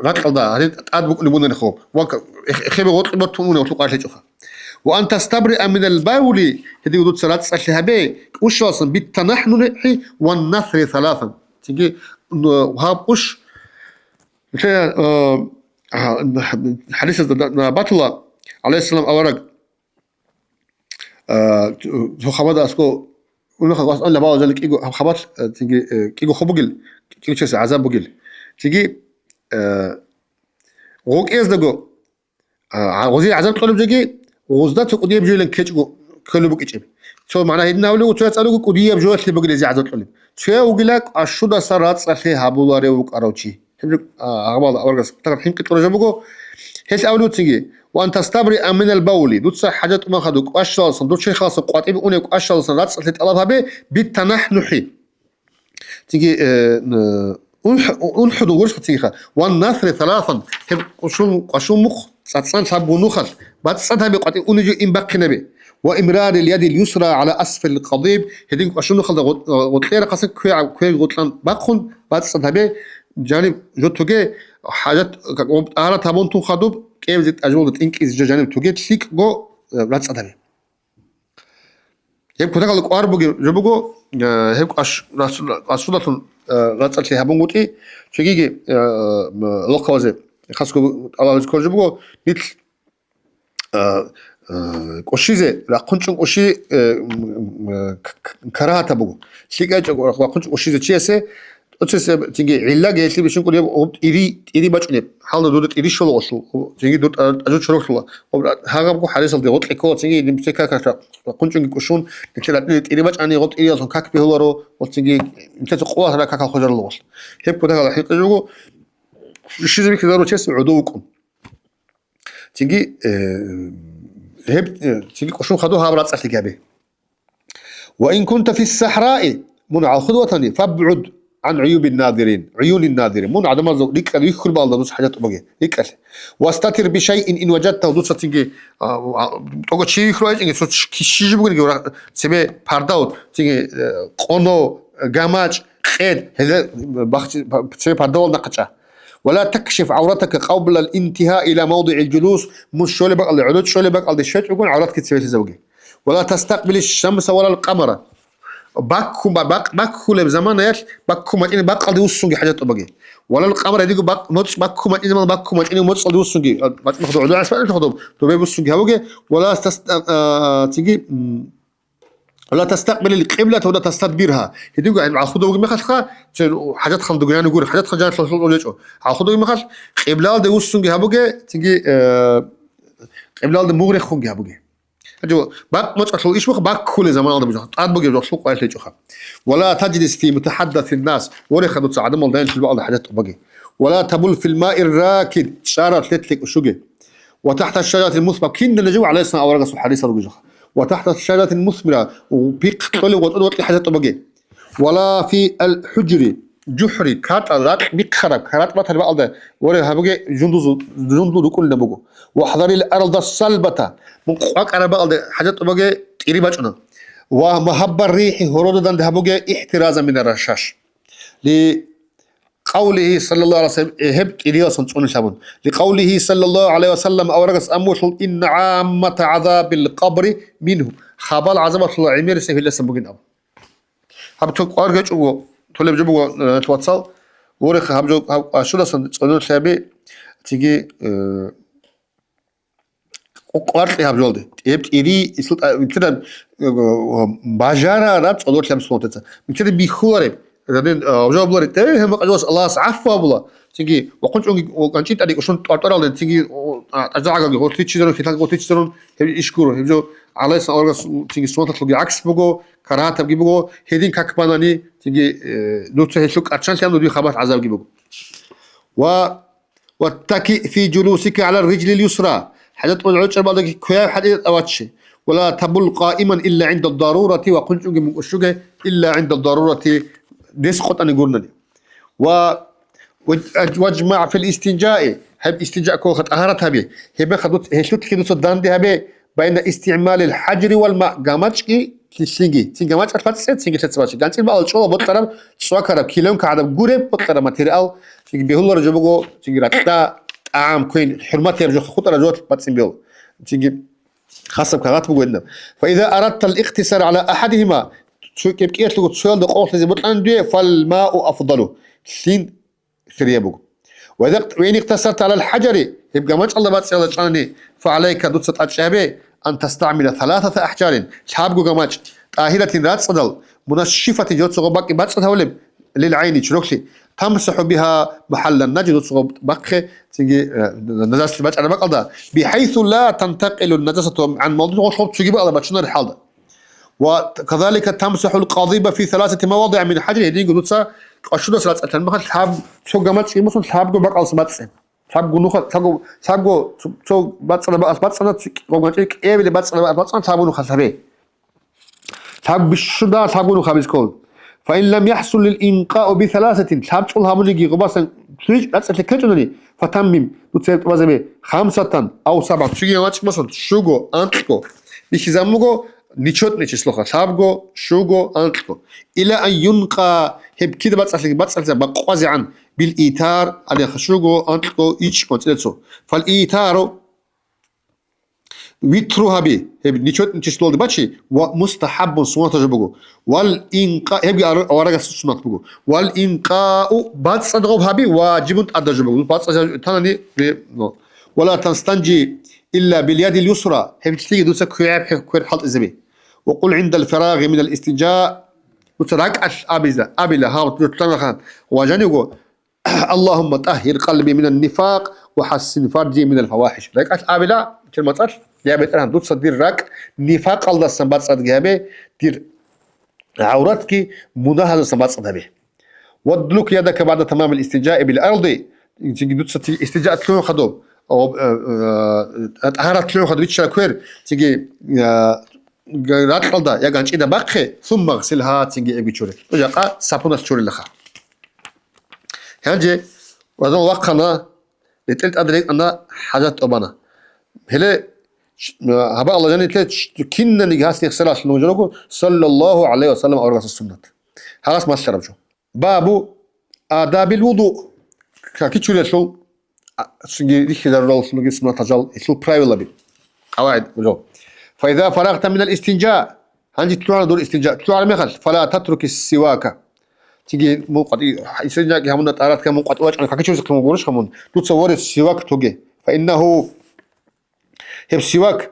ракьалда гьаре тӀад букӀунеб бугониха. Ва к-, эх-, эхебе гъоркье батун унев лъукъа лъечӀоха. Ва ан тастабриа минал бавли, гьедин дуца рацӀцӀалъи гьабе, кӀушаласан, бит танахӀнухӀи ван насри саласан. Цинги, н-, гьаб кӀуш, Нилъее, э, а, хӀадисазда да-, да-, батула, гӀалайгьиссалам авараг, э, цо хабада аскӀо, унахъа вас анла бала жали кӀиго хаб-, хабалъ, э, цинги, э, кӀиго хоб бугел, кӀиго чиясе гӀазаб бугел. Цинги, э, гъокӀездаго, А, гъозие гӀазаб кьолеб жоги, гъозда цо кӀудияб жоялъ ккечӀого кколеб букӀичӀеб. Цо магӀна гьедин гьавулев, цояс абулеб, кӀудияб жоялъе бугелизе гӀазаб кьолеб. Цояв вугила кӀвашудаса рацӀцӀалъи гьабуларев вукӀарав чи. Гьеб жо, а, гьабала аварагас тагъаб хӀинкъи кьураб жо буго. Гьелъ абулев цинги, «Ва ан тастабриа минал бавли», дуца хӀажат тӀубан хадуб кӀвашаласан, дур черхаласан къватӀибе унеб кӀвашаласан рацӀцӀалъи тӀалаб гьабе, бит танахӀнухӀи. Цинги, э, н-, унхӀ-, унхӀуду гурищха цинги ха. Ван насри саласан, гьеб къушун, къвашун мухъ, цӀацӀан лъабгун нухалъ, бацӀцӀад гьабе къватӀи унижу ин бахъинабе. Ва имрарил ядил юсра гӀала асфалил къадиб, гьедин къвашун нухалда гъо-, гъотлъе рахъасан кве-, квер гъотлъан бахъун, бацӀцӀад гьабе, жаниб жо тоге, хӀажат, как, об тӀагьарат гьабун тун хадуб, кӀевзе тӀажболда тӀинкӀизе жо жаниб тоге, лъикӀго, э, рацӀцӀад гьабе. Гьеб кутакалда кӀвар бугеб жо буго, э, гьеб кӀваш-, кӀвашудалъун, э, рацӀцӀалъи гьабунгутӀи, цогиги, э, м, лохъабазе, хасго тӀалабазе кколеб жо буго, нилъ а, а, кӀущизе, рахъун чӀун кӀущи, э, м, м, к-, к-, карагьатаб буго. ЛъикӀай чӀо-, рахъун чӀун кӀущизе чиясе, тӀоцесеб цинги гӀиллаги гьелъи бищун кӀудияб гъуб тӀири, тӀири бачӀунеб. Гьалда дуда тӀири щола гъолъул, гъуб цинги дур тӀа-, тӀажу чорохлъула. Гъуб ра-, гьагъабго хӀадисалде гъоркье ккола цинги дим цекакарта рахъун чӀунги кӀущун, нилъер ратӀине тӀири бачӀани гъуб тӀириялъун как бегьуларо, гъуб цинги нилъеца къоялъ ракакал хъужаруло гъолъ. Гьеб кутакалда хӀинкъи жуго, кӀущизе бихьизару чиясе гӀодов вукӀун. Цинги, э, гьеб, э, цинги кӀушун хадур гьаб рацӀцӀалъи гьабе. «Ва ин кунта фис сахраи», мун гӀалхуд ватани, «фабгӀуд гӀан гӀуюбин надирин, гӀуюнин надирин», мун гӀадамазул рикӀкӀад вихьулеб балда дуца хӀажат тӀубаге, рикӀкӀалъе. «Вастатир бишайин ин важадтагьу», дуца цинги, а, а, тӀого чи вихьулайчӀинги, цо щ-, щи жиб бугониги, ра-, цебе пардав, цинги, э, къоно, гамачӀ, къед, гьеле бахчи-, цебе пардавал нахъа чӀа. «Ва ла такшиф гӀавратака къабла ал-интигьа ила мавдигӀил жулус», мун щолеб бакӀалде, гӀодов щолеб бакӀалде щвечӀого гӀавратги цеве лъезабуге. «Ва ла тастакъбили шамса ва лал къамара». Баккун, ба-, бакъ-, баккулеб заманаялъ баккун бачӀине бакъалде вуссунги хӀажат тӀубаге. «Ва лал къамара», гьедиго бакъ-, моцӀ баккун бачӀине замана баккун бачӀине моцӀалде вуссунги, а, бачӀун хадур гӀодов гӀасбан хадуб, добе вуссунги гьабуге. «Ва ла тас-, а, а, цинги, м, ва ла тастакъбилил къиблата ва ла тастадбиргьа». Гьединго гӀалхуда вугеб мехалъха, цо хӀажатхана дугояни гури, хӀажатхана жаниб лъолъолъолъечӀо. ГӀалхуда вугеб мехалъ, къиблалде вуссунги гьабуге, цинги, э, къиблалде мугърехунги гьабуге. Гьанже бакъ моцӀалъул иш буха, баккулеб заманалда бугеха, тӀад бугеб жоялъул къварилъичӀоха. «Ва ла таджлис фи мутахаддасин нас», вореха дуца гӀадамал дайин лъилбаалда хӀажат тӀубаге. «Ва ла табул фил маир ракид», чӀараб лъелъ кӀушуге. «Ва тахта шажаратил мусмира», киндана жив гӀалайгьиссалам аварагасул хӀадисал ругезаха. «Ва тахта шажаратил мусмира», пихъ кьолеб гъотӀод гъоркье хӀажат тӀубаге. «Ва ла фи ал-хӀужри», жухӀри, катӀа, ракь бихъараб, каратӀ батараб бакӀалда, воре, гьабуге, жундуз-, жундул рукӀунилан буго. «Ва хӀазарил арда салбата», мун къвакӀараб бакӀалда хӀажат тӀубаге, тӀири бачӀуна. «Ва магьаббар рихӀи», гьорододанде гьабуге, «ихтиразан мина рашаш». Ли къавлигьи саллаллагьу гӀалайгьи ва саллам, э, гьеб тӀириясун цӀунулъабун. Ли къавлигьи саллаллагьу гӀалайгьи ва саллам, аварагас аммулъул: «Инна гӀаммата гӀазабил къабри мингьу», хабал гӀазабалъула гӀемерисеб гьелдасан бугин абун. Гьаб ту кӀвар гьечӀого, толеб жо буго, э, вацал, вореха гьаб жо, гьаб ашурасан цӀунулъаби, цинги, э, къо-, къваркьи гьаб жолде. Гьеб тӀири, исул тӀа-, микьида, э, бажарараб цӀодорлъи гьаб суннатаца. Микьида бихьулареб. Гьадин, э, гьаб жо абулареб, э, гьеб мукъадимас Аллагьас гӀафу гьабула. Цинги, вахъун чӀунги, о, ганчӀи тӀаде кӀушун тӀвар-тӀваралде, цинги, о, а, тӀажагӀаги гъорлъичӀизарун, хиталги гъорлъичӀизарун, гьеб иш гуро. Гьеб жо гӀалайгьиссалам аварагас, цинги суннаталъулги гӀакс буго, карагьатабги буго, гьедин как банани, цинги, э, дуца гьелъул кӀарчӀалъи гьабун, дуе хабалъ гӀазабги буго. Ва «Ваттаки фи жулусика гӀала рриджлил юсра». ХӀажат тӀубазда гӀочӀарабалдаги квяв хӀатӀида тӀаваччи. «Ва ла табул къаиман илла гӀинда дарурати», вахъун чӀунги мун кӀушуге, илла гӀинда дарурати, дес къотӀани гурнани. Ва, ва, «важмагӀ фил истинжаи», гьеб истинжа кколха тӀагьарат гьабе. Гьебмехалъ дуц-, гьелъулъги дуца данде гьабе, «байна истигӀмалил хӀажри вал ма», гамачӀги лъилъинги. Цин гамачӀалъ бацӀцӀе, цинги лъеца бачи. ГанцӀил бакӀал чӀола бокьараб, цӀвакараб, киломкаги гӀадаб гуреб бокьараб материал, цинги бегьулара жо буго, цинги ракьа, тӀагӀам, квен, хӀурмат гьаб жо хутӀара жо бацӀцӀин бегьула. Цинги хасаб кагъат буго гьединаб. «Фа иза арадтал ихтисар гӀала ахӀадигьима», цо кӀеб-кӀиялъуго цоялда къокълъизе бокьани дуе, «фал мау афдалу», лъин хирияб буго. «Ва иза, ва ин ихтасарта гӀалал хӀажари», гьеб гамачӀалда бацӀцӀиялда чӀвани, «фагӀалайка», дуца тӀадчӀи гьабе, «ан тастагӀмила саласата ахӀжарин», лъабго гамачӀ, «тӀагьиратин», рацӀцӀадал, «мунашшифатин», жо цого бакӀи бацӀцӀад гьавулеб, «лил гӀайни», чорохлъи, «тамсахӀу бигьа махӀаллан нажи», дуца бакӀ-, бахъе, цинги, э, нажасалъи бачӀараб бакӀалда, «бихӀайсу ла тантакъилу нажасату гӀан мавдигӀи», гъолъ цоги бакӀалда бачунареб хӀалда. «Ва казалика тамсахӀул къадиба фи саласати мавадигӀа мин хӀажри», гьединго дуца кӀвачудаса рацӀцӀалъан мехалъ лъаб цо гамачӀги босун, лъабго бакӀалас бацӀцӀе. Лъабго нуха, лъабго, лъабго цо, цо бацӀцӀана бакӀалас бацӀцӀана, цо гамачӀги кӀиабилеб бацӀцӀана бакӀалас бацӀцӀана, лъабго нухалъ гьабе. Лъабго бищунда лъабго нух гьабизе ккола. «Фа ин лам яхӀсул лил инкъау би саласатин», лъабцӀул гьабуниги гъубасан цоги рацӀцӀалъи ккечӀунани, «фатаммим», дуца гьеб тӀубазабе, «хамсатан ав сабгӀан», цоги гамачӀ босун, щуго, анкьго. Бихьизабун буго нечётное числоха, лъабго, щуго, анкьго. «Ила ан юнкъа», гьеб кида бацӀцӀалъиги бацӀцӀалъица бакъвазегӀан, Бил итар, гьале хашуго, анкьго, ичӀ, анцӀила цо. Фал итару, витру гьаби, гьеб ничетӀ числоялда бачи, ва мустахӀаббун, суннатаб жо буго. Вал инкъа, гьебги ар-, аварагас суннат буго. Вал инкъау, бацӀцӀад гъоб гьаби, важибун, тӀадаб жо буго. БацӀцӀад танани, ре-, но. Вала тастанжи илла бил ядил юсра, гьеб лъиги дуца квер-, квер хӀалтӀизаби. Ва къул гӀиндал фарагъи минал истинжа, дуца ракӀалъ абиза, абила, гьав, дуца лъугьана хан, ва жанивго, Аллагьумма тӀагьир къалби минан нифакъ ва хӀассин фаржи минал фавахӀиш. РакӀалъ абила, кир мацӀалъ, я БетӀергьан, дуца дир ракӀ нифакъалдасан бацӀцӀадги гьабе, дир гӀавратги мунагьаздасан бацӀцӀад гьабе. Вадлук ядака баъда тамамил истинжаи бил арди, цинги дуца ци-, истинжа лъугӀун хадуб, об-, э, э, тӀагьарат лъугӀун хадуб биччала квер, цинги, э, г-, ракьалда я ганчӀида бахъе, сумма гъсилгьа, цинги эбги чуре. Ну, жакъа сапуналъ чурилаха. Гьанже вазан вахъана, ретӀел тӀад рекӀана, хӀажат тӀубана. Гьеле, ш-, гьаба Аллагьани лъе, ш-, кинаниги гьас нехсаралъ нуж руго, саллаллагьу гӀалайгьи ва саллам, аварагасул суннат. Гьалас малъараб жо. Бабу адабил вуду. Каки чурелъул, а, цинги рихьизарураллъунги суннат гьажал, гьелъул правилаби. КъавагӀид жо. Файза фарагъта минал истинжа. Гьанже лъугӀана дур истинжа. ЛъугӀараб мехалъ, фала татруки сивака. Цинги мун къватӀи-, истинжаги гьамуна, тӀагьаратги гьамун къватӀи вачӀана, каки чуризе хъимал гурищ гьамун. Дуца ворес сивак тоге. Фаиннагьу, гьеб сивак,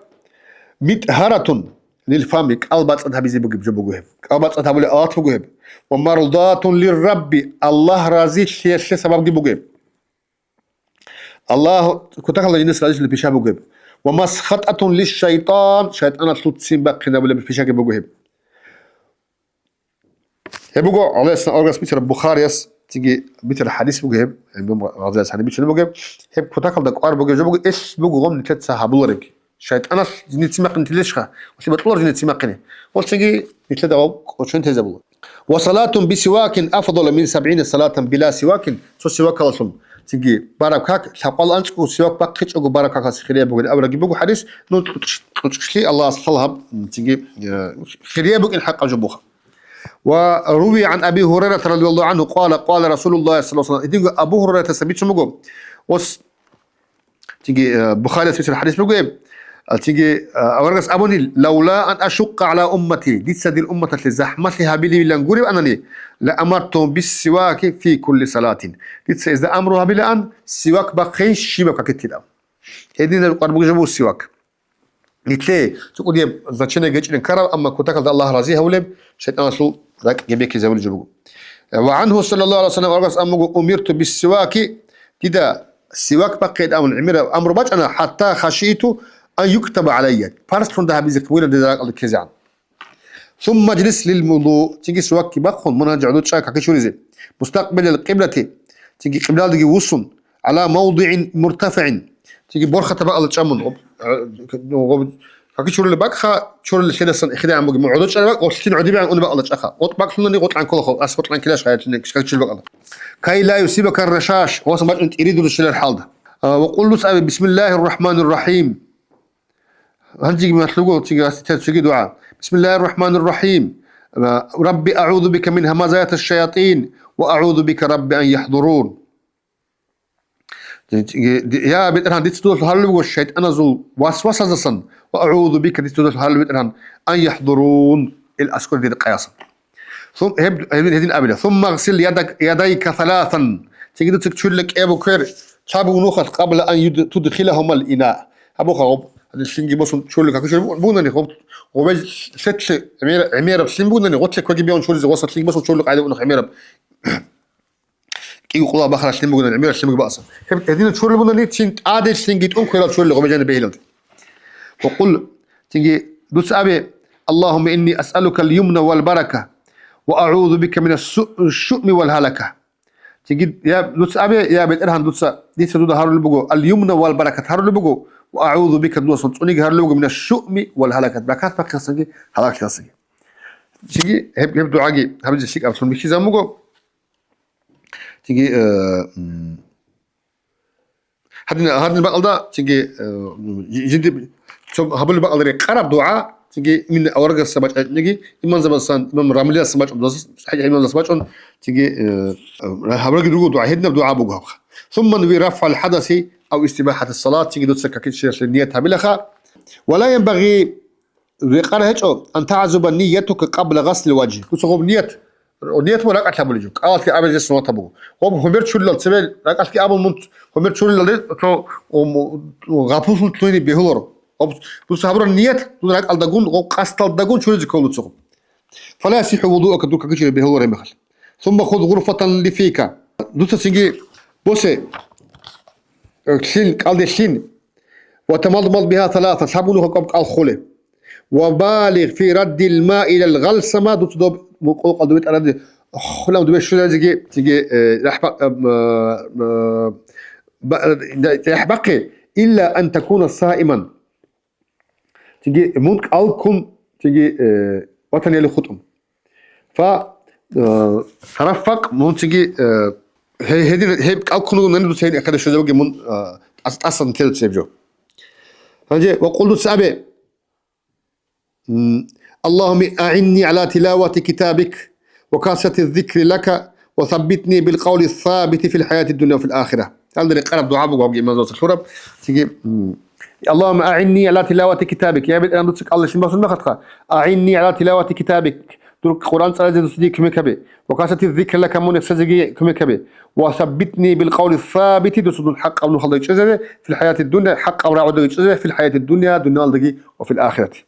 митӀгьаратун лил фами, кӀал бацӀцӀад гьабизе бугеб жо буго гьеб. КӀал бацӀцӀад гьабулеб алат буго гьеб. Ва мардатун лир Рабби, Аллагь разилъиялъе сабабги буго гьеб. Аллагь кутакалда жиндаса разилъулеб пиша буго гьеб. Ва масхататун лиш шайтан, шайтӀаналъул ццин бахъинабулеб пишаги буго гьеб. Гьеб буго, гӀалайгьиссалам, аварагас бицараб Бухарияс, цинги бицараб хӀадис буго гьеб, имам Гъазалияс гьаниб бицунеб буго гьеб, гьеб кутакалда кӀвар бугеб жо буго, ил буго гъом нилъеца гьабулареб. ШайтӀаналъ жинда ццин бахъине тилищха, ва лъиба кьолар жинда ццин бахъине. Ва цинги нилъеда гъоб кӀочон тезабула. Ва салатун бисивакин афдалу мин сабгӀина салатан била сивакин, цо сивакалалъун, цинги бараб как, лъабкъоялда анцӀго сивак бахъичӀого бараб какалъ хирияб бугин абураги буго хӀадис, ну, кьучӀ-, кьучӀлъи Аллагьас лъала гьаб, цинги, э, хирияб букӀин хӀакъаб жо буха. Ва руви гӀан Аби Гьурайрата радияллагьу гӀангьу къала, къала Расулуллагь саллаллагьу гӀалайгьи ва саллам. Гьединго Абу Гьурайратаса бицун буго. Ос, цинги, э, Бухарияс бицараб хӀадис буго гьеб. А, цинги, э, аварагас абуни, лавла ан ашукка гӀала уммати, дица дир умматалъе захӀмалъи гьабилевилан гуреб анани, ла амарту биссиваки фи кулли салатин. Дица гьезда амру гьабилаан, сивак бахъейин щибаб какилъ. Гьединаб къвар бугеб жо буго сивак. Нилъее цо кӀудияб значение гьечӀилин ккараб, амма кутакалда Аллагь рази гьавулеб, шайтӀаналъул ракӀги бекизабулеб жо буго. Ва гӀангьу саллаллагьу гӀалайгьи ва саллам аварагас абун буго, умирту биссиваки, дида сивак бахъейин абун гӀемераб амру бачӀана, хӀатта хашийту ан юктаба гӀалайя, парзлъунда гьабизе хъвараб дида ракӀалда ккезегӀан. Сумма жлис лил вуду, цинги сивакги бахъун, мун гьанже гӀодор чӀа каки чуризе. Мустакъбилал къиблати, цинги къиблалдеги вуссун, гӀала мавдигӀин муртафигӀин, цинги борхатаб бакӀалда чӀа мун. Гъоб-, гъоб-, каки чурулеб бакӀха, чурулел лъедасан ихидагӀан бугеб. Мун гӀодор чӀараб бакӀ, гъорлъин гӀодибегӀан унеб бакӀалда чӀаха. ГъотӀ бакӀлъунани гъотӀ лъанкколаха, ас гъотӀ лъанккилаш гьаялъин каки чурулеб бакӀалда. Кай ла юсибака рашаш, гъосан бачӀун тӀири дурущилар хӀалда. А, ва къул, дуца абе, бисмиллагьир рахӀманир рахӀим. Гьанжеги малъуго цинги гьасда цоги дугӀа. Бисмиллагьир рахӀманир рахӀим. Рабби, агӀузу бика мин гьамазатиш шаятин ва агӀузу бика, Рабби, ан яхӀдурун. Я БетӀергьан, дица дуда гьарулеб буго шайтӀаназул васвасаздасан, ва агӀузу бика, дица дуда гьарулеб, БетӀергьан, ан яхӀдурун, ил аскӀор дир къаясан. Сум-, гьеб-, гьедин, гьедин абила. Сумма гъсил ядак-, ядайка саласан. Цинги дуца чурила кӀиябго квер, чӀаго нухалъ, къабла ан юд-, тудхилагьумал ина. Гьабуха гъоб, лъимги босун чурила каки чури бугунани, гъоб, гъобе лъетлъи гӀемера-, гӀемераб лъим бугунани, гъотлъи квеги бегьун чуризе, гъосда лъимги босун чурила къайда бугуна гӀемераб. КӀиго къулал бахарал лъим бугунани, гӀемерал лъимги бааса. Гьеб, гьединаб чурила бугунани, цин тӀаде лъимги тӀун кверал чурила гъобе жаниб бегьилалде. Ва къул, цинги дуца абе, Аллагьумма инни асъалукал юмна вал барака, ва агӀузу бика минас су-, шуъми вал гьалака. Цинги, я, дуца абе, я БетӀергьан, дуца, дица дуда гьарулеб буго, ал юмна вал баракат гьарулеб буго, ва агӀузу бика, дудасан цӀуниги гьарулеб буго, минаш шуъми вал гьалакат, ракат бахъиялдасанги, гьалаклъиялдасанги. Цинги гьеб, гьеб дугӀаги гьабизе лъикӀаблъун бихьизабун буго. Цинги, э, м, Гьадин, гьадин бакӀалда, цинги, э, жи-, жинди цо гьабулеб бакӀалда рекъараб дугӀа, Цинги имин аварагасда бачӀаричӀониги, имамзабазасан, имам Рамлиясасан бачӀун, имамзабасан бачӀун, цинги, э, гьабураги руго дугӀа, гьединаб дугӀа буго гьабха. Сумма нуви рафгӀал хӀадаси ав истибахӀатас салат, цинги дуца какичиялъе ният гьабилаха. Ва ла янбагъи, рекъар гьечӀо, ан тагӀзуба ниятука къабла гъаслил важгьи. Дуца гъоб ният, ният ва ракӀалъ гьабулеб жо, кӀалалъги абизе суннатаб буго. Гъоб гьумер чурилал цебе ракӀалъги абун мун гьумер чурилалде цо, ум, гъапуллъун лъугьине бегьуларо. Гъоб дуца гьабураб ният, дун ракӀалдагун, гъоб къасдалдагун чуризе ккола дуца гъоб. Фала ясихӀу вудуука, дур какичӀеб бегьуларо гьеб мехалъ. Сумма хуз гъурфатан лифика. Дуца цинги босе, э, лъин, кӀалде лъин. Ва тамадмад биха саласан, лъабгун нуха кӀоб кӀал холе. Ва балигъ фи раддил ма илал гъалсама, дуца доб мукъукъал дубе тӀаради, хулам дубе щвезаризе, цинги, э, рахӀба-, э, э, ба-, э, рахӀбахъе, илла ан такуна саиман. Цинги мун кӀал ккун, цинги, э, ватанияли хутӀун. Фа, э, тараффакъ, мун цинги, э, гье-, гьедин, гьеб кӀал ккун вугони дуца гьедин эхеде щвезабуге мун, э, тӀас-, тӀасан тел цеб жо. Гьанже ва къул дуца абе, м, Аллагьумма аъинни гӀала тилавати китабик ва касрати зикри лака ва саббитни бил къавли сабити фил хӀаяти дунья ва фил ахира. Гьалда рекъараб дугӀа буго гьабги имамзабаца лъураб. Цинги, м, Аллагьумма аъинни гӀала тилавати китабик. Я БетӀергьан, дуца кӀалдалъин босун мехалъха, аъинни гӀала тилавати китабик. Дур Къуръан цӀализе дуца дие кумек гьабе. Ва касрати зикри лака, мун рехсезеги кумек гьабе. Ва саббитни бил къавли сабити, дуца дун хӀакъаб нухалда чӀезаре, фил хӀаяти дунья, хӀакъаб рагӀудаги чӀезаре, фил хӀаяти дунья, дуниялдаги, ва фил ахирати.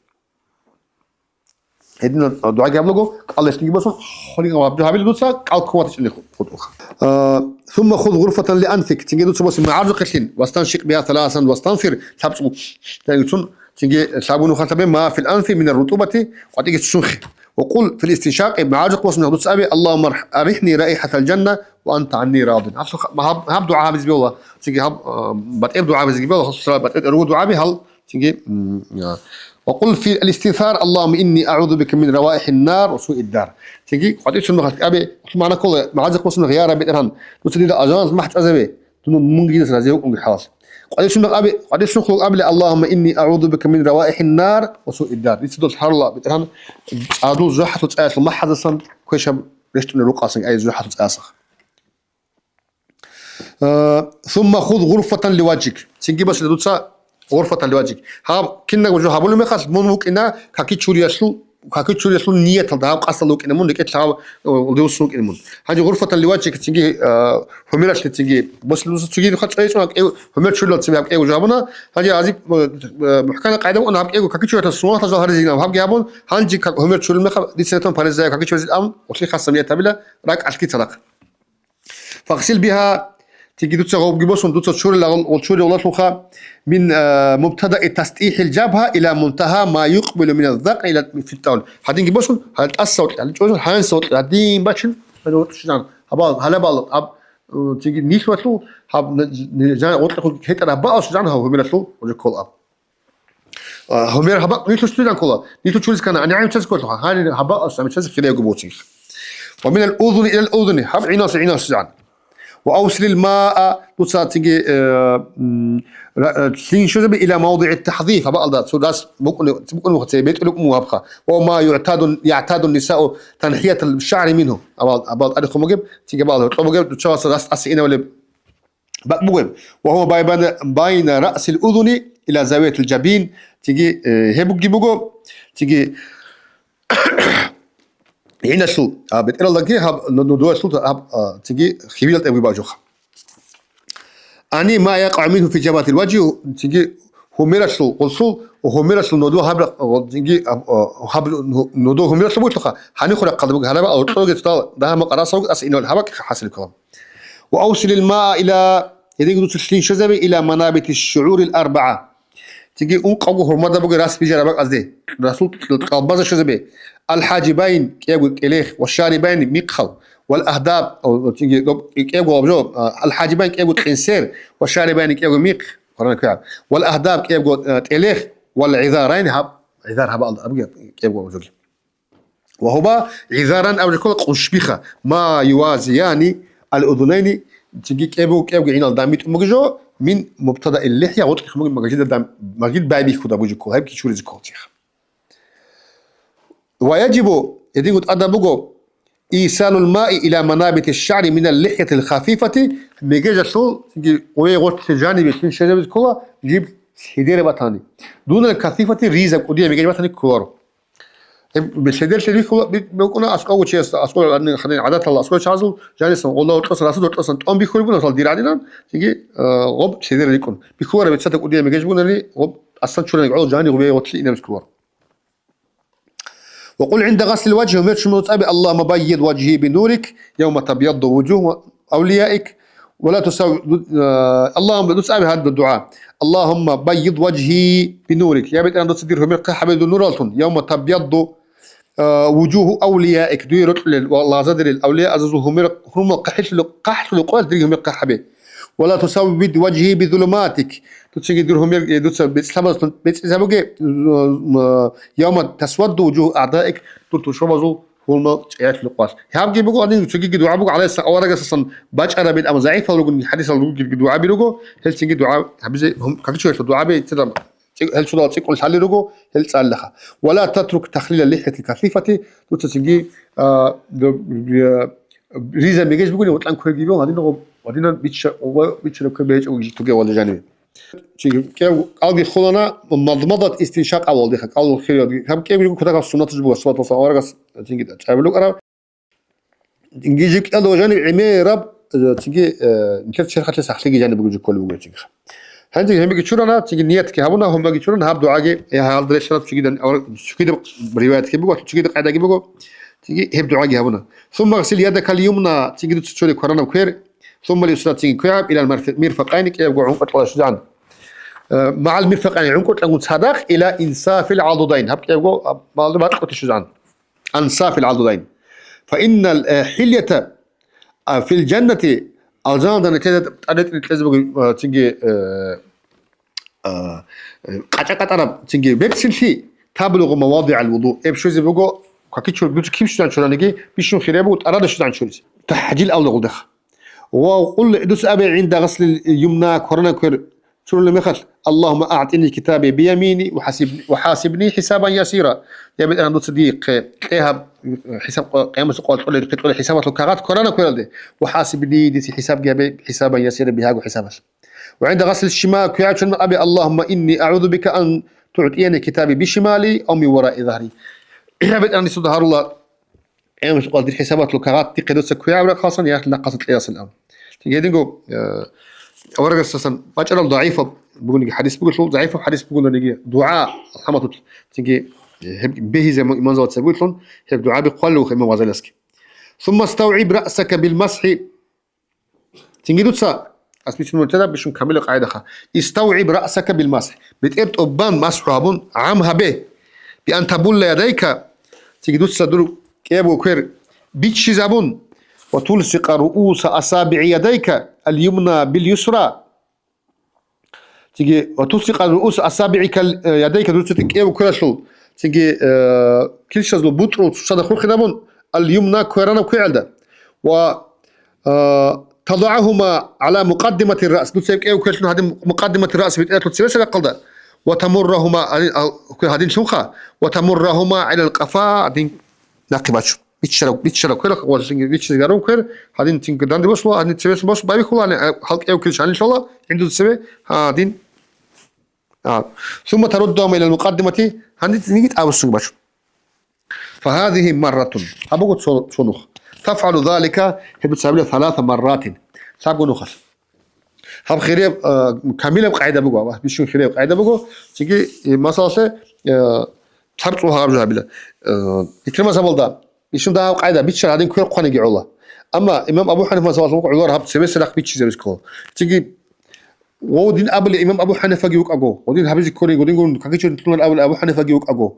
Гьедин дугӀаги гьабулаго, кӀалдалъинги босун, холин гьаб-, гьабил дуца, кӀал ккун ватичӀони хутӀулха. А, сумма хуз гъурфатан ли анфик, цинги дуца босе магӀарзухъе лъин, вастаншикъ биха саласан, вастанфир, лъабцӀул, цинги лъабгун нуха лъабе, ма фил анфи минар рутӀубати, къватӀиги ццунхъе. Ва къул фил истиншакъи, магӀарзухъ босун дуца абе, Аллагьумма арихӀни раихӀатал жанна ва анта гӀанни радин. Гьаб, гьаб, гьаб дугӀа гьабизе бегьула, цинги гьаб, а, батӀер дугӀа гьабизе бегьула, батӀер руго дугӀаби гьал Цинги, м, а, ва къул фи ал-истинсар, Аллагьумма инни агӀузу бика мин раваихӀин нар ва суид дар. Цинги къватӀицун мехалъ абе, магӀна ккола, магӀарзухъ босун, я Рабби БетӀергьан, дуца дида алжаналъ махӀ чӀвазабе, дун мунги дица рази вукӀунги хӀалалъ. КъватӀицун мехалъ абе, къватӀицун хъулухъ абиле, Аллагьумма инни агӀузу бика мин раваихӀин нар ва суид дар. Дица дол гьарула, БетӀергьан, цӀадул жужахӀалъул цӀаялъул махӀазасан квешаб рещтӀунел рукъасан, ай жужахӀалъул цӀаясахъ. Э, сумма хуз гъурфатан ливаджик. Цинги босила дуца гъурфатан ливаджик. Гьаб кинабго жо гьабулеб мехалъ, мун вукӀина какичуриялъул, какичуриялъул нияталда, гьаб къасдалда вукӀина мун, рекӀелъ гьаб, э, дивсун вукӀина мун. Гьанже гъурфатан ливаджик цинги, э, гьумералъе цинги босила дуца цинги дуца цӀвечӀун гьаб кӀев-, гьумер чурилал цебе гьаб кӀего жо гьабуна. Гьанже гьазиб, э, э, мухӀкана къайда букӀана гьаб кӀего какичуриялъул суннатал жо гьаризе гьаб, гьабги гьабун, гьанже как-, гьумер чурил мехалъ, дица нетун паризза какичуризе абун, улъи хасаб ният гьабила, ракӀалъги цадахъ. Фагъсил биха, цинги дуца гъобги босун, дуца чурила гъол-, гъол чурила гъолалъулха, мин, э, мубтадаи тастихӀил жабгьа ила мунтагьа ма юкъбилу мин аззакъи ила фиттаул. Гьадинги босун, гьал тӀаса вокьи, гьал чӀужу, гьанса вокьи, гьадин бачин, гьабал, гьалабал, аб, э, цинги нилъвалъул, гьаб, н-, н-, жан гъоркьехъул хӀетӀараб баалъ жан гьав гьумералъул гъоркьол аб. А, гьумер гьабакь нилъ щвезан ккола, нилъ чуриз ккана, анигӀан чаз кколъуха, гьанир гьабакь ас ами чаз хирайго буцин. Ва минал узуни илал узуни, гьаб гӀиналъа гӀиналъизегӀан. Ва авсилил маа, дуца цинги, э, м, ра-, э, лъин щвезаби ила мавдигӀи тахзиф, гьабаалда цо дас букӀуни, букӀуни муха, цебе бетӀулукӀ мугьабха. Ва ма югӀтаду, ягӀтаду нисау танхиятал шагӀри мингьу. Абал, абал тариху мугеб, цинги абал гьоркьо бугеб, дуца васа дас аси инавлеб бакӀ бугеб. Ва гьува бай-, байна, байна раъсил узуни ила завиятил жабин. Цинги, э, гьеб буги буго. Цинги гӀиналъул, а, бетӀералдаги гьаб, ну-, ну-, дуялъул гьаб, а, цинги хивилал тӀебги бажуха. Ани ма якъа мингьу фи жабгьатил важи, цинги гьумералъул гъусул, гьумералъул нодо гьаб, цинги, а, а, гьаб, нодо гьумералъул бугелъулха, гьанихъ рахъалда буго, гьалаба алкьоге цо дагьа макъарасавги ас инал гьабакь хасил калам. Ва авсилил маа ила, гьединго дуца лъин щвезабе, ила манабити шугӀурил арбагӀа. Цинги ункъавго гьурмада бугеб рас бижараб бакӀазде. Расул кьалбаза щвезабе. Ал-хӀажибайн, кӀиябго кӀелехъ, ва шарибайн, михъал, вал агьдаб, о, цинги доб-, кӀиябго гьаб жо, а, ал-хӀажибайн, кӀиябго къинсер, ва шарибайн, кӀиябго михъ, Къуръан кквегӀаб, вал агьдаб, кӀиябго, а, тӀелехъ, вал гӀизарайн, гьаб, гӀизар гьаб алда абуге кӀиябго гьаб жоги. Ва гьуба гӀизаран абулеб ккола къуншбиха, ма ювазияни ал-удунайни, цинги кӀебу-, кӀебги гӀинал дам битӀун бугеб жо, мин мубтадаил лихӀя, гъоркьихъ бугеб мажгиталда дам, мажгит байбихьуда бугеб ккола, гьебги чуризе ккола цеха. Ва яжибу, гьединго тӀадаб буго, исалул маи ила манабити шагӀри минал лихӀятил хафифати, мегежалъул, цинги гъувей гъоркье жанибе лъим щвезабизе ккола, жиб лъидере батани. Дунал касифати, риза кӀудияб мегеж батани кколаро. Гьеб лъидер лъидер бихьула, би-, букӀуна аскӀовго чиясда, аскӀов гьанин, гьанин гӀадаталда аскӀов чагӀазул жанисан, гъолда гьоркьосан, расул гьоркьосан тӀон бихьулеб буго, масала, дир гӀадинан, цинги, а, гъоб лъидер рикӀкӀун. Бихьуларо беццата кӀудияб мегеж бугони, гъоб тӀасан чурани гӀоло жани гъувей гъоркье инабизе кколаро. وقل عند غسل الوجه, гьумер чумал дуцӀаби: اللهم بيض وجهي بنورك يوم تبيض وجوه أوليائك ولا تسود, э, اللهم, дуцӀаби гьадин дугӀа: اللهم بيض وجهي بنورك, я БетӀергьан, дуца дир гьумер хъахӀабе дун нуралъун, يوم تبيض, э, وجوه أوليائك, дуе рокьулел ва лагъзадерил авлияазул гьумер, гьурмал хъахӀлъулеб, хъахӀлъулеб къоялъ дир гьумер хъахӀабе. ولا تسود وجهي بظلماتك, дуцаги дир гьумер, э, дуца бецӀлъабазлъун бецӀизабуге, э, يوم تسود وجوه أعدائك, дур тушбабазул гьурмал чӀаялъулеб къоялъ. Гьабги буго гьадин, цогиги дугӀа буго, гӀалайгьи ссалам, аварагасасан бачӀарабил, амма загӀипал ругони, хӀадисал ругел дугӀа бирого, гьел цинги дугӀа гьабизе гьум-, какичӀоялъул дугӀаби цӀикӀкӀун, цӀикӀ-, гьел цурала цӀикӀкӀун лъалел руго, гьел цӀалилаха. ولا تترك تخليل اللحية الكثيفة, дуца цинги, а, ду-, я, риза мегеж бугони, гъоркьан кверги бегьун, гьадинго, гьадинан бичча-, ва биччараб квер бегьичӀого житуге валажаниве. Чи кӀев кӀалги хулана, мадмадат, истиншакъ авал диха, кӀал хириялги. Гьаб кӀев жуго кутакаб суннаталъ буго, саллаллагьу гӀалайгьи ва саллам, аварагас цинги чӀабилукӀараб. Цинги жив кӀел вагьанив гӀемераб, э, цинги, э, нилъер черхалъе сахлъиги жаниб буго жив кколеб буго цинги. Гьанже гьебги чурана, цинги ниятги гьабуна, гьумаги чурана, гьаб дугӀаги, э, гьалда рещтӀараб цогидан, авараг-, цогидаб риваятги буго, цогидаб къайдаги буго, цинги гьеб дугӀаги гьабуна. ثم اغسل يدك اليمنى, цинги дуца чуре кваранаб квер, ثم اليسرى, цинги квегӀаб, إلى المرف-, المرفقين, кӀиябго гӀункъутӀалда щвезегӀан. Э, مع المرفقين, гӀункъутӀлагун цадахъ, إلى أنصاف العضدين, гьаб кӀиябго, а, балда бакьулде щвезегӀан. أنصاف العضدين. فإن ال-, э, الحلية, а, في الجنة, алжаналда нилъеда тӀаде-, тӀаде кьезе буго, а, цинги, э, а, э, къачӀа-къатӀараб цинги берцинлъи, تبلغ مواضع الوضوء, гьеб щвезе буго, какичур, дуца киб щвезегӀан чураниги, бищун хирияб буго тӀараде щвезегӀан чуризе. ТахӀжил авлугъул дехъ. وقل, дуца абе, عند غسل اليمنى, кваранаб квер чурулеб мехалъ: اللهم أعطني كتابي بيميني وحاسب-, وحاسبني حسابا يسيرا. Я БетӀергьан, дуца дихъе кье гьаб хӀисаб, къо-, къиямасеб къоялъ кьолеб, кьолеб хӀисабалъул кагъат кваранаб квералде. وحاسبني, дица хӀисабги гьабе, حسابا يسيرا, бигьаго хӀисабалъ. وعند غسل الشمال, квегӀаб чураниги абе: اللهم إني أعوذ بك أن تعطيني كتابي بشمالي أو من وراء ظهري. Я БетӀергьан, дицуда гьарула, къиямасеб къоялъ дир хӀисабалъул кагъат дихъе дуца квегӀаб рахъалсан, я нахъасан кьеялсан абун. Цинги гьединго, э, аварагасасан бачӀарал дагӀифаб бугониги хӀадис бугелъул, загӀипаб хӀадис бугониги, дугӀа, алхӀаматул, цинги, э, гьеб бегьизе иман заватса бугелъул, гьеб дугӀаби хъвалев имам Гъазалиясги. ثم استوعب رأسك بالمسح. Цинги дуца, ас бицун муртада бищун камила къайдаха. استوعب رأسك بالمسح. БетӀер тӀубан масхӀу гьабун, гӀам гьабе. بأن تبل يديك. Цинги дуца дур кӀиябго квер биччизабун. وتلصق رؤوس أصابع يديك اليمنى باليسرى. Цинги, وتلصق رؤوس أصابعك ال-, э, يديك, дуца кӀиябго квералъул, цинги, э, килщазул бутӀрул цоцазда хурхинабун, اليمنى, кверанаб квегӀалда. و, э, تضعهما على مقدمة الرأس, дуца кӀиябго кверлъун гьадин مقدمة الرأس, бетӀералъул цевесеб рахъалда. وتمرهما, гьадин, ал-, квер гьадин лъунха, وتمرهما على القفا, гьадин нахъе бачун. Биччараб, биччараб квер, ва цинги биччизе гьарун квер, гьадин цинги данде босула, гьадин цевесун босун, байбихьула, гьанин, а, гьалкӀияб квер гьанин лъола, гӀинду цеве, гьадин. А. ثم تردهما إلى المقدمة, гьанин цинги тӀабуссунги бачун. فهذه مرة. Гьаб буго цо, цо нух. تفعل ذلك, гьеб дуца гьабила ثلاث مرات. Лъабго нухалъ. Гьаб хирияб, а, камилаб къагӀида буго, аб-, бищун хирияб къагӀида буго. Цинги, э, масалалъе, э, лъабцӀул гьаб жо гьабила. Э, Икрима сабалда, бищун дагьаб къагӀида, биччар гьадин квер хъваниги гӀола. Амма имам Абу ХӀанифа масалалъе гӀолар гьаб цевесеб рахъ биччизабизе ккола. Цинги, гъодин абули имам Абу ХӀанифаги вукӀаго, гъодин гьабизе кколи, гъодин гурун какичун тунал абули Абу ХӀанифаги вукӀаго.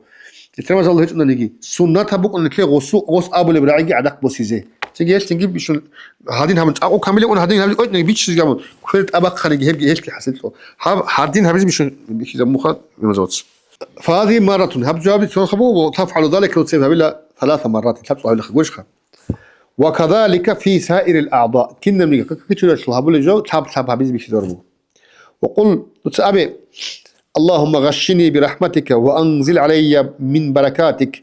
Икрима сабалда гьечӀонаниги, суннат гьаб букӀунаниги гъосу-, гъос абулеб рагӀиги гӀадахъ босизе. Цинги гьелъ цинги бищун гьадин гьабун, цӀакъ камилаб гьадин гьабизе кӀочӀнаги биччизабун, квер тӀабахъаниги гьебги гьелъги хӀасил кьо. Гьаб гьадин гьабизе бищун бихьизаб муха имам заводца. فهذه مرة, гьаб жаваби цонха буго, تفعل ذلك, цеб гьабила ثلاث مرات, лъабцӀул гьабилаха гурищха. وكذلك في سائر الأعضاء, кинабниги какичуралъул гьабулеб жо лъаб-лъаб гьабизе бихьизаб буго. وقل, дуца абе: اللهم غشني برحمتك وأنزل علي من بركاتك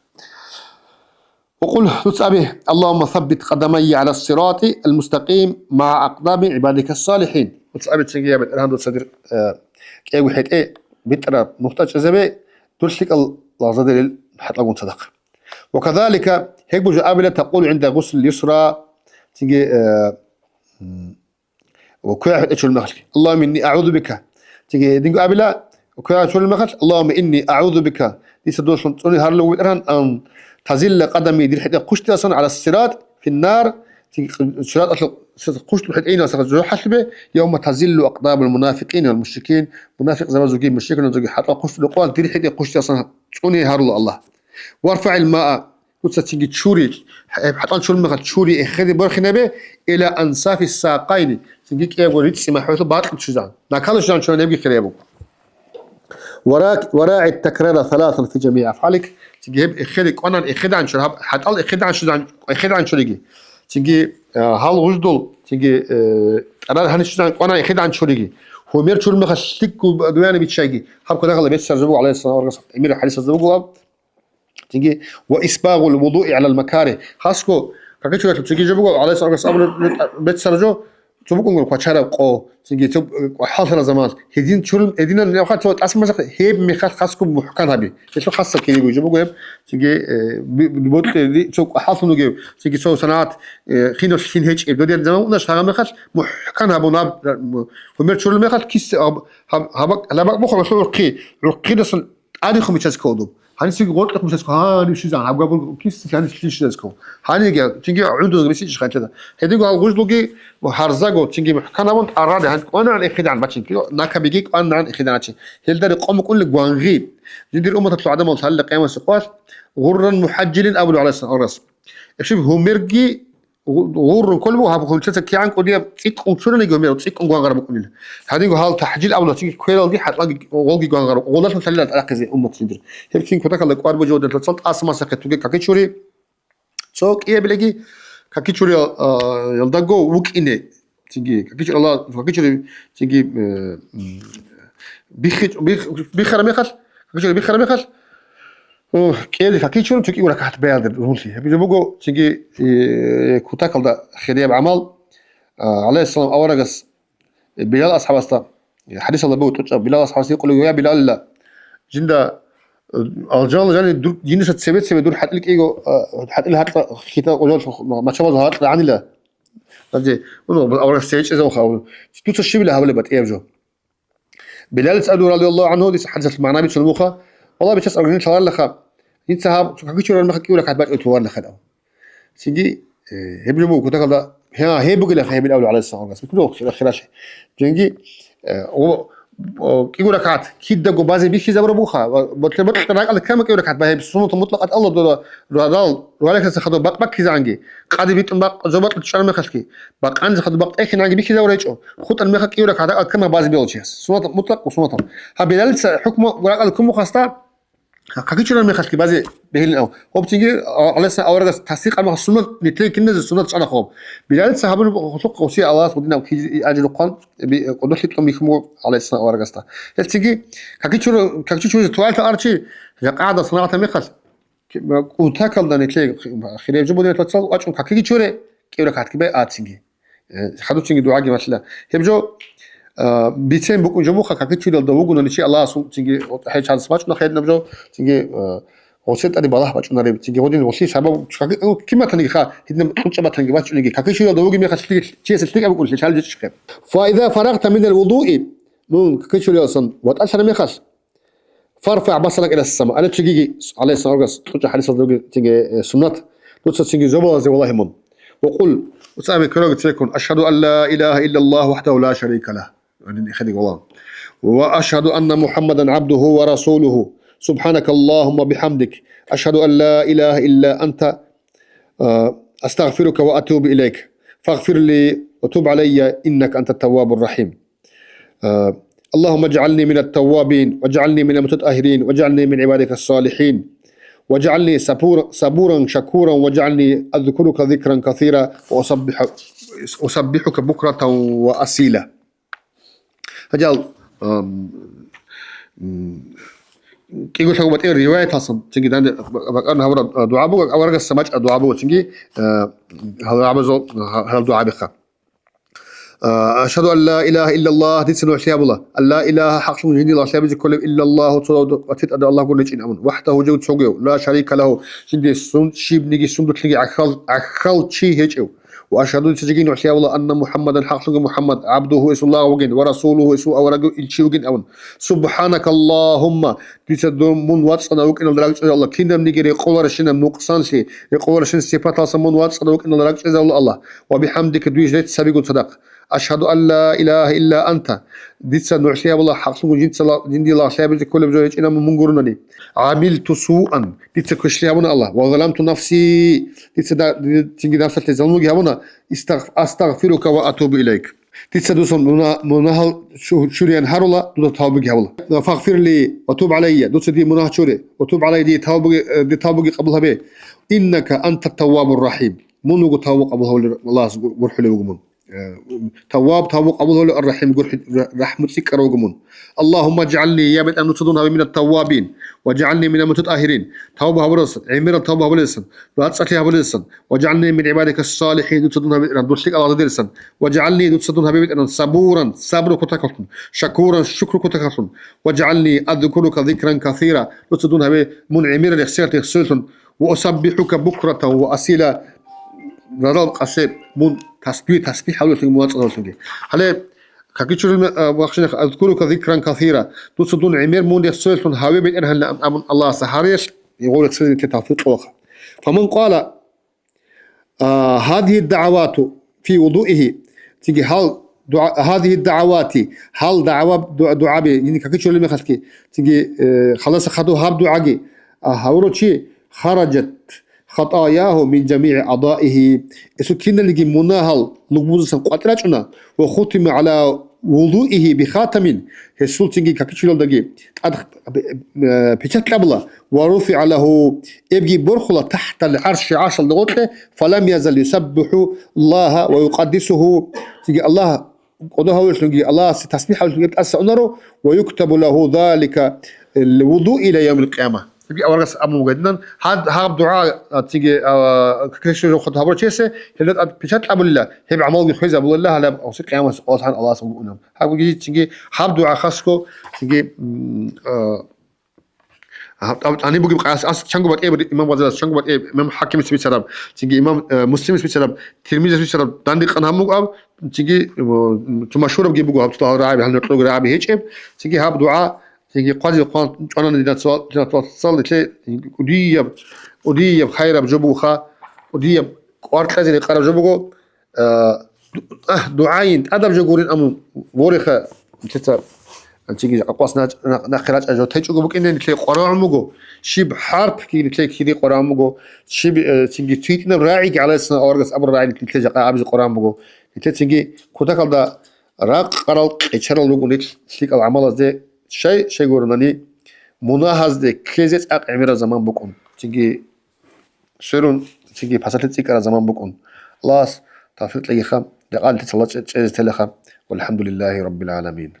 وقل, дуца абе: اللهم ثبت قدمي على الصراط المستقيم مع أقدام عبادك الصالحين. Дуца абе цинги: Я БетӀергьан, дуца дир, э, кӀиго хӀетӀе битӀараб нухда чӀезабе, дур лъикӀал лагъзадерил хӀатӀалгун цадахъ. وكذلك, гьеб буго абила, تقول عند غسل اليسرى, цинги, э, м, ва квегӀ хӀетӀе чурул мехалъги: اللهم إني أعوذ بك. Цинги гьединго абила, квегӀ чурул мехалъ: اللهم إني أعوذ بك. Дица дулъун цӀуне гьарулев витӀаран, أن تزل قدمي, дир хӀетӀе хъущтӀиялдасан, على الصراط في النار, цинги сираталъул хъущтӀул хӀетӀе инал сахал жужахӀалъубе, يوم تزل أقدام المنافقين والمشركين, мунафикъзабазулги мушрикзабазулги хӀатӀал хъущтӀулеб къоялъ дир хӀетӀе хъущтӀиялдасан цӀуне гьарула Аллагь. وارفع الماء, дуца цинги чури, гьеб хӀатӀал чурул мехалъ чури эхеде борхинабе, إلى أنصاف الساقين, цинги кӀиябго рицци махӀалъул бакьулъ щвезегӀан. Накалъ щвезегӀан чуран, гьебги хирияб буго. وراك-, وراعي التكرار ثلاثا في جميع أفعالك, цинги гьеб эхеде кӀванан эхедегӀан чур, гьаб хӀатӀал эхедегӀан щвезегӀан, эхедегӀан чуриги. Цинги, э, гьал гъуждул, цинги, э, тӀарар гьанив щвезегӀан кӀванан эхедегӀан чуриги. Гьумер чурул мехалъ лъикӀго гуяна биччайги. Гьаб кванагалда беццараб жо буго, гӀалайгьиссалам аварагас гӀемерал хӀадисазда буго гьаб. Цинги, وإسباغ الوضوء على المكاره. Хасго Какичуралъул цинги жо буго, гӀалайгьиссаламас абулеб беццара жо, цо букӀунгур квачараб къо, цинги цо, э, хӀалтӀараб заман, гьедин чурун, гьединан нахъа цо тӀасмасахъ гьеб мехалъ хасго мухӀкан гьаби. Гьелъул хасаб кири буго жо буго гьеб, цинги, э, би-, би-, ботӀи-, цо хӀалтӀун вугев, цинги цо санагӀат, э, хинал хин гьечӀеб. Додер заман уна шагьа мехалъ мухӀкан гьабун гьаб, гьумер чурул мехалъ кис гьаб-, гьаб-, гьаб-, гьаб-, бухъа гьелъул гӀурхъи, гӀурхъидасан тӀадехун бичазе ккола доб. Гьанисеги гъоркьехун бичазе ккола, гьаниб щизан, гьаб габур кис гьанис лъищиназе ккола. Гьаниги, цинги гӀундузги бисичӀищ хӀалтӀида. Гьединго гьал гъужлуги ва гьарзаго, цинги мухӀкан гьабун, тӀарраде гьанис кӀванагӀан эхидан бачинги, накабиги кӀванагӀан эхидан ачи. Гьелда рекъон букӀунли гвангъи. Жиндир умматалъул гӀадамал лъалила къиямасеб къоялъ, гъурран мухӀажжилин абулев гӀалайгьиссалам аварагас. Эшиб гьумерги гъу-, гъуррун кколеб буго, гьаб хӀунчаца кигӀан кӀудияб цӀикӀкӀун чураниги гьумер цӀикӀкӀун гвангъараб букӀунила. Гьадинго гьал тахӀжил абула цинги квералги хӀатӀаги гъолги гвангъараб, гъолалъун лъалила тӀарахъизе уммат жиндир. Гьеб цин кутакалда кӀвар божи гьодин цоцал тӀаса масахъе туге какичури, цо кӀиябилеги какичури, а, ялдаго вукӀине. Цинги какичури Аллагь, какичури цинги, э, м, биххи-, бих-, биххара мехалъ, какичури биххара мехалъ, О, кӀиабилеб какичун цо кӀиго ракагӀат баялдер рунлъи. Гьеб жо буго цинги, э, кутакалда хирияб гӀамал, а, гӀалайгьиссалам аварагас, э, Билал асхӀабасда, э, хӀадисалда буго тӀучӀаб, Билал асхӀабасда гьикъулев: «Я Билалила, жинда, э, алжан жаниб дур, жиндаса цебе-цебе дур хӀатӀил кӀиго, а, хӀатӀил гьакьа хьита къожалъ мачабазул гьакьа гӀанила». Гьанже, ну, аварагас цеве чӀезавха, дуца щибила гьабулеб батӀияб жо? Билалица абуна, радияллагьу гӀангьу, дица хӀадисалъ магӀна бицун буха, валлагь, бичас аргънин лъаларилаха, дица гьаб цо какичурал мехалъ кӀиго ракагӀат бачӀун толарилаха. Цинги, э, гьеб жо буго кутакалда, гьа, гьеб бугилаха гьебил абула гӀалайгьиссалам аварагас. Биккула хира-, хиралъе. Цинги, э, о, о, кӀиго ракагӀат кидаго базе бихьизабура буха, ва ботлъе-ботлъе ракӀалда ккама кӀиго ракагӀат, ва гьеб суннатул мутлакъат Аллагь дора, радал, ругьалихъаса хадур бакъ баккизегӀанги, къаде битӀун бакъ, зобалъ чӀараб мехалъги, бакъанзе хадур бакъ тӀехинанги бихьизавура гьечӀо. ХутӀан мехалъ кӀиго ракагӀат ракӀалда ккама базе белчияс. Суннат мутлакъ ва суннатал. Гьаб Билалица хӀукму ракӀалда ккун бухасда, какичурал мехалъги базе бегьилин ав. Гьоб цинги, а, гӀалайгьиссалам аварагас тасдикъ гьабун суннат, нилъее киназе суннат чӀана хоб. Билалица гьабун хулухъ гъосие Аллагьас гъудинаб кизи-, ажру хъван, би-, къудулъи тӀун бихьун буго гӀалайгьиссалам аварагасда. Гьел цинги, какичура-, какичуризе туалетал арчи, жакъа гӀадал санагӀатал мехалъ, Ки-, ма-, кутакалда нилъее хи-, ма-, хирияв жо бугеб тӀоцал вачӀун какиги чуре, кӀиго ракагӀатги бай ацинги. Э, хадуцинги дугӀаги малъила. Гьеб жо, а, бицен букӀун жо буха, какичуралда вугони чи Аллагьасул цинги, вот, гьел чанс бачӀуна хединаб жо, цинги, а, гъосен тӀаде балагь бачӀунареб, цинги гъодин гъолъи сабаб, каки-, киматаниги ха, гьединаб кьучӀабатанги бачӀуниги, какичуралда вугеб мехалъ лъи-, чиясел лъикӀаб букӀунлъи лъалеб жо чӀухъе. Фаиза фарагъта минал вудуи, мун какичуралдасан ватӀалъараб мехалъ, «Фарфа басарак ила сама». Ана цогиги, гӀалайгьиссалам аварагас кьучӀа хӀадисалда ругел цинги, э, суннат. Дуца цинги зобалазе валагье мун. Ва къул, дуца абе квераго цереккун: «Ашгьаду ан ла илагьа иллаллагь вахӀдагьу ла шарика лагь». Гьанин хадиги валагь. «Ва ашгьаду анна МухӀаммадан гӀабдугьу ва расулугьу. Субханакаллагьумма бихӀамдик. Ашгьаду ан ла илагьа илла анта, а, астагъфирука ва атубу илайк. Фагъфирли ва туб гӀалайя, иннака анта таввабур рахӀим». آه، اللهم اجعلني من التوابين، واجعلني من المتطهرين، واجعلني من عبادك الصالحين، واجعلني صبور-، صبورا شكورا، واجعلني أذكرك ذكرا كثيرا، وأسبح-، أسبحك بكرة وأصيلا. Гьанже, ам, м, кӀиго лъабго батӀияб риваяталъан, цинги данде бакӀараб гьабураб дугӀа буго, аварагасда бачӀараб дугӀа буго, цинги, а, гьал гьабазул, гьал дугӀа бихха. А, «Ашгьаду ан ла илагьа иллаллагь», дица нугӀлъи гьабула. «Ан ла илагьа», хӀакълъун жиндир лагълъи абизе кколев, «иллаллагьу», цо ватӀи тӀаде Аллагь гурони гьечӀин абун. «ВахӀдагьу», жив цогев, «ла шарика лагьу», жиндие сун-, щибниги сундулъги гӀахьал-, гӀахьал чи гьечӀев. «Ва ашгьаду», дица жеги нугӀлъи гьабула, «анна МухӀаммадан», хӀакълъунги МухӀаммад, «гӀабдугьу», гьесул лагъ вугин, «ва расулугьу», гьесул аварагав илчи вугин абун. «СубхӀанакаллагьумма», дица дун мун вацӀцӀадав вукӀиналда ракӀчӀезавула, кинабниги рекъоларищинаб нукъсанлъи, рекъоларищин сипаталъа мун вацӀцӀадав вукӀиналда ракӀчӀезавула, Аллагь, «ва бихӀамдика», дуе жеца цабигун цадахъ. «Ашгьаду ан ла илагьа илла анта», дица нугӀлъи гьабула, хӀакълъун жинца ла-, жиндие лагълъи гьабизе кколеб жо гьечӀин абун мун гурони. «ГӀамилту суан», дица квешлъи гьабуна, Аллагь, «ва заламту нафси», дица да-, ди-, цинги напсалъе залмуги гьабуна, «Истагъ-, астагъфирука ва атубу илайк». Дица дуца муна-, мунагьал чу-, чуриян гьарула, дуда тавбаги гьабула. «Фагъфирли ва туб гӀалайя», дуца дие мунагь чуре, «ва туб гӀалайя», дие тавбаги, э, дие тавбаги къабул гьабе. «Иннака анта таввабур рахӀим». Мун вуго тавба къабул гьавулев, Аллагьас гур-, гурхӀулев вуго мун. Э, Тавваб, тавба къабул гьавулев, ар-Рахим, гурхӀи-, ра-, рахӀму цӀикӀкӀарав вуго мун. Аллагьумма жгӀални, я БетӀергьан, дуца дун гьабе минат-таввабин, ва жгӀални минал мутатӀагьирин, тавба гьабурасан, гӀемерал тавба гьабулелсан, рацӀцӀалъи гьабулелсан, ва жгӀални мин гӀибадика салихӀин, дуца дун гьабе, БетӀергьан, дур лъикӀал гӀададилсан, ва жгӀални, дуца дун гьабе, БетӀергьан, сабуран, сабру кутакалъун, шакуран, шукру кутакалъун, ва жгӀални азкурука зикран касира, дуца дун гьабе мун гӀемерал рехсел-, рехсолелъун, ва усаббихӀука букратан ва асила, рарал къасе мун тасбихӀ, тасбихӀ гьавулелъунги мун вацӀцӀалъунги. Гьале, какичурил ме-, а, вахшинах, азкурука зикран касира, дуца дун гӀемер мун рехсолелъун гьаве, БетӀергьан, абун Аллагьас гьарелъ, гъов рехсолезеги тавфикъ кьола. Фаман къала, а, гьадигьи дагӀавату фи вудуигьи, цинги гьал дугӀа-, гьадигьи дагӀавати, гьал дагӀава-, дугӀа-, дугӀаби, яни какичурил мехалъги, цинги, э, халаса хадув гьаб дугӀаги, а, гьавурав чи, хараджат хатаягьу мин жамигӀи аъдаигьи, гьесул киналниги мунагьал лугбузасан къватӀир рачӀуна, ва хутима гӀала вудуигьи бихатамин, гьесул цинги какичуралдаги тӀад, э, печать кьабула, ва руфигӀа лагьу, эбги борхула тахӀтал гӀарши, гӀаршалда гъоркье, фалам язал юсаббихӀу Аллагьа ва юкъаддисугьу, цинги Аллагь кӀодо гьавулелъунги, Аллагьасе тасбихӀ гьавулелъунги тӀаса унаро, ва юктабу лагьу залика вудуа ила явмил къияма. Цинги аварагас абун буго гьединан, гьаб, гьаб дугӀа, а, цинги, а, ккешлъи жо хутӀ гьабурав чиясе, гьелда тӀад печать кьабулила, гьеб гӀамалги хвезабулила, гьалаб гьесие къиямасеб къоялъ Аллагьас гьабун унеб. Гьаб бугеги цинги гьаб дугӀа хасго, цинги, м, а, гьаб, гьаб, гьаниб бугеб къаяс ас чанго батӀияб имам Гъазалияс, чанго батӀияб имам ХӀакимис бицараб, цинги имам, э, Муслимис бицараб, Тирмизияс бицараб, дандекъан гьаб мугӀаб, цинги, э, цо машгьурабги буго гьаб цо рагӀаби, гьанна кьоги рагӀаби гьечӀеб, цинги гьаб дугӀа, цинги хъвазе хъван чӀванани динацал, динацал цал, нилъе кӀудияб, кӀудияб хайраб жо бугоха, кӀудияб кӀвар кьезе рекъараб жо буго, а, ду-, а, дугӀайин тӀадаб жо гурин, амма вореха, нилъеца, анцӀиги акъвас нач-, на-, нахъе рачӀа жо течӀого букӀине, нилъее къварагӀун буго, щиб хӀарпги нилъее кири къварагӀун буго, щиб, э, цинги цитӀинаб рагӀиги гӀалайгьиссалам аварагас абураб рагӀи нилъее жакъа абизе къварагӀун буго. Нилъее цинги кутакалда ракъарал, къечарал руго нилъ лъикӀал гӀамалазде, щай, щай гуронани, мунагьазде ккезе цӀакъ гӀемераб заман букӀун. Цинги сверун, цинги пасалъи цӀикӀкӀараб заман букӀун. Аллагьас тавфикъ кьегиха, рекъон нилъеца чӀе-, чӀезе телеха. Валхамдулиллагьи раббил гӀаламин.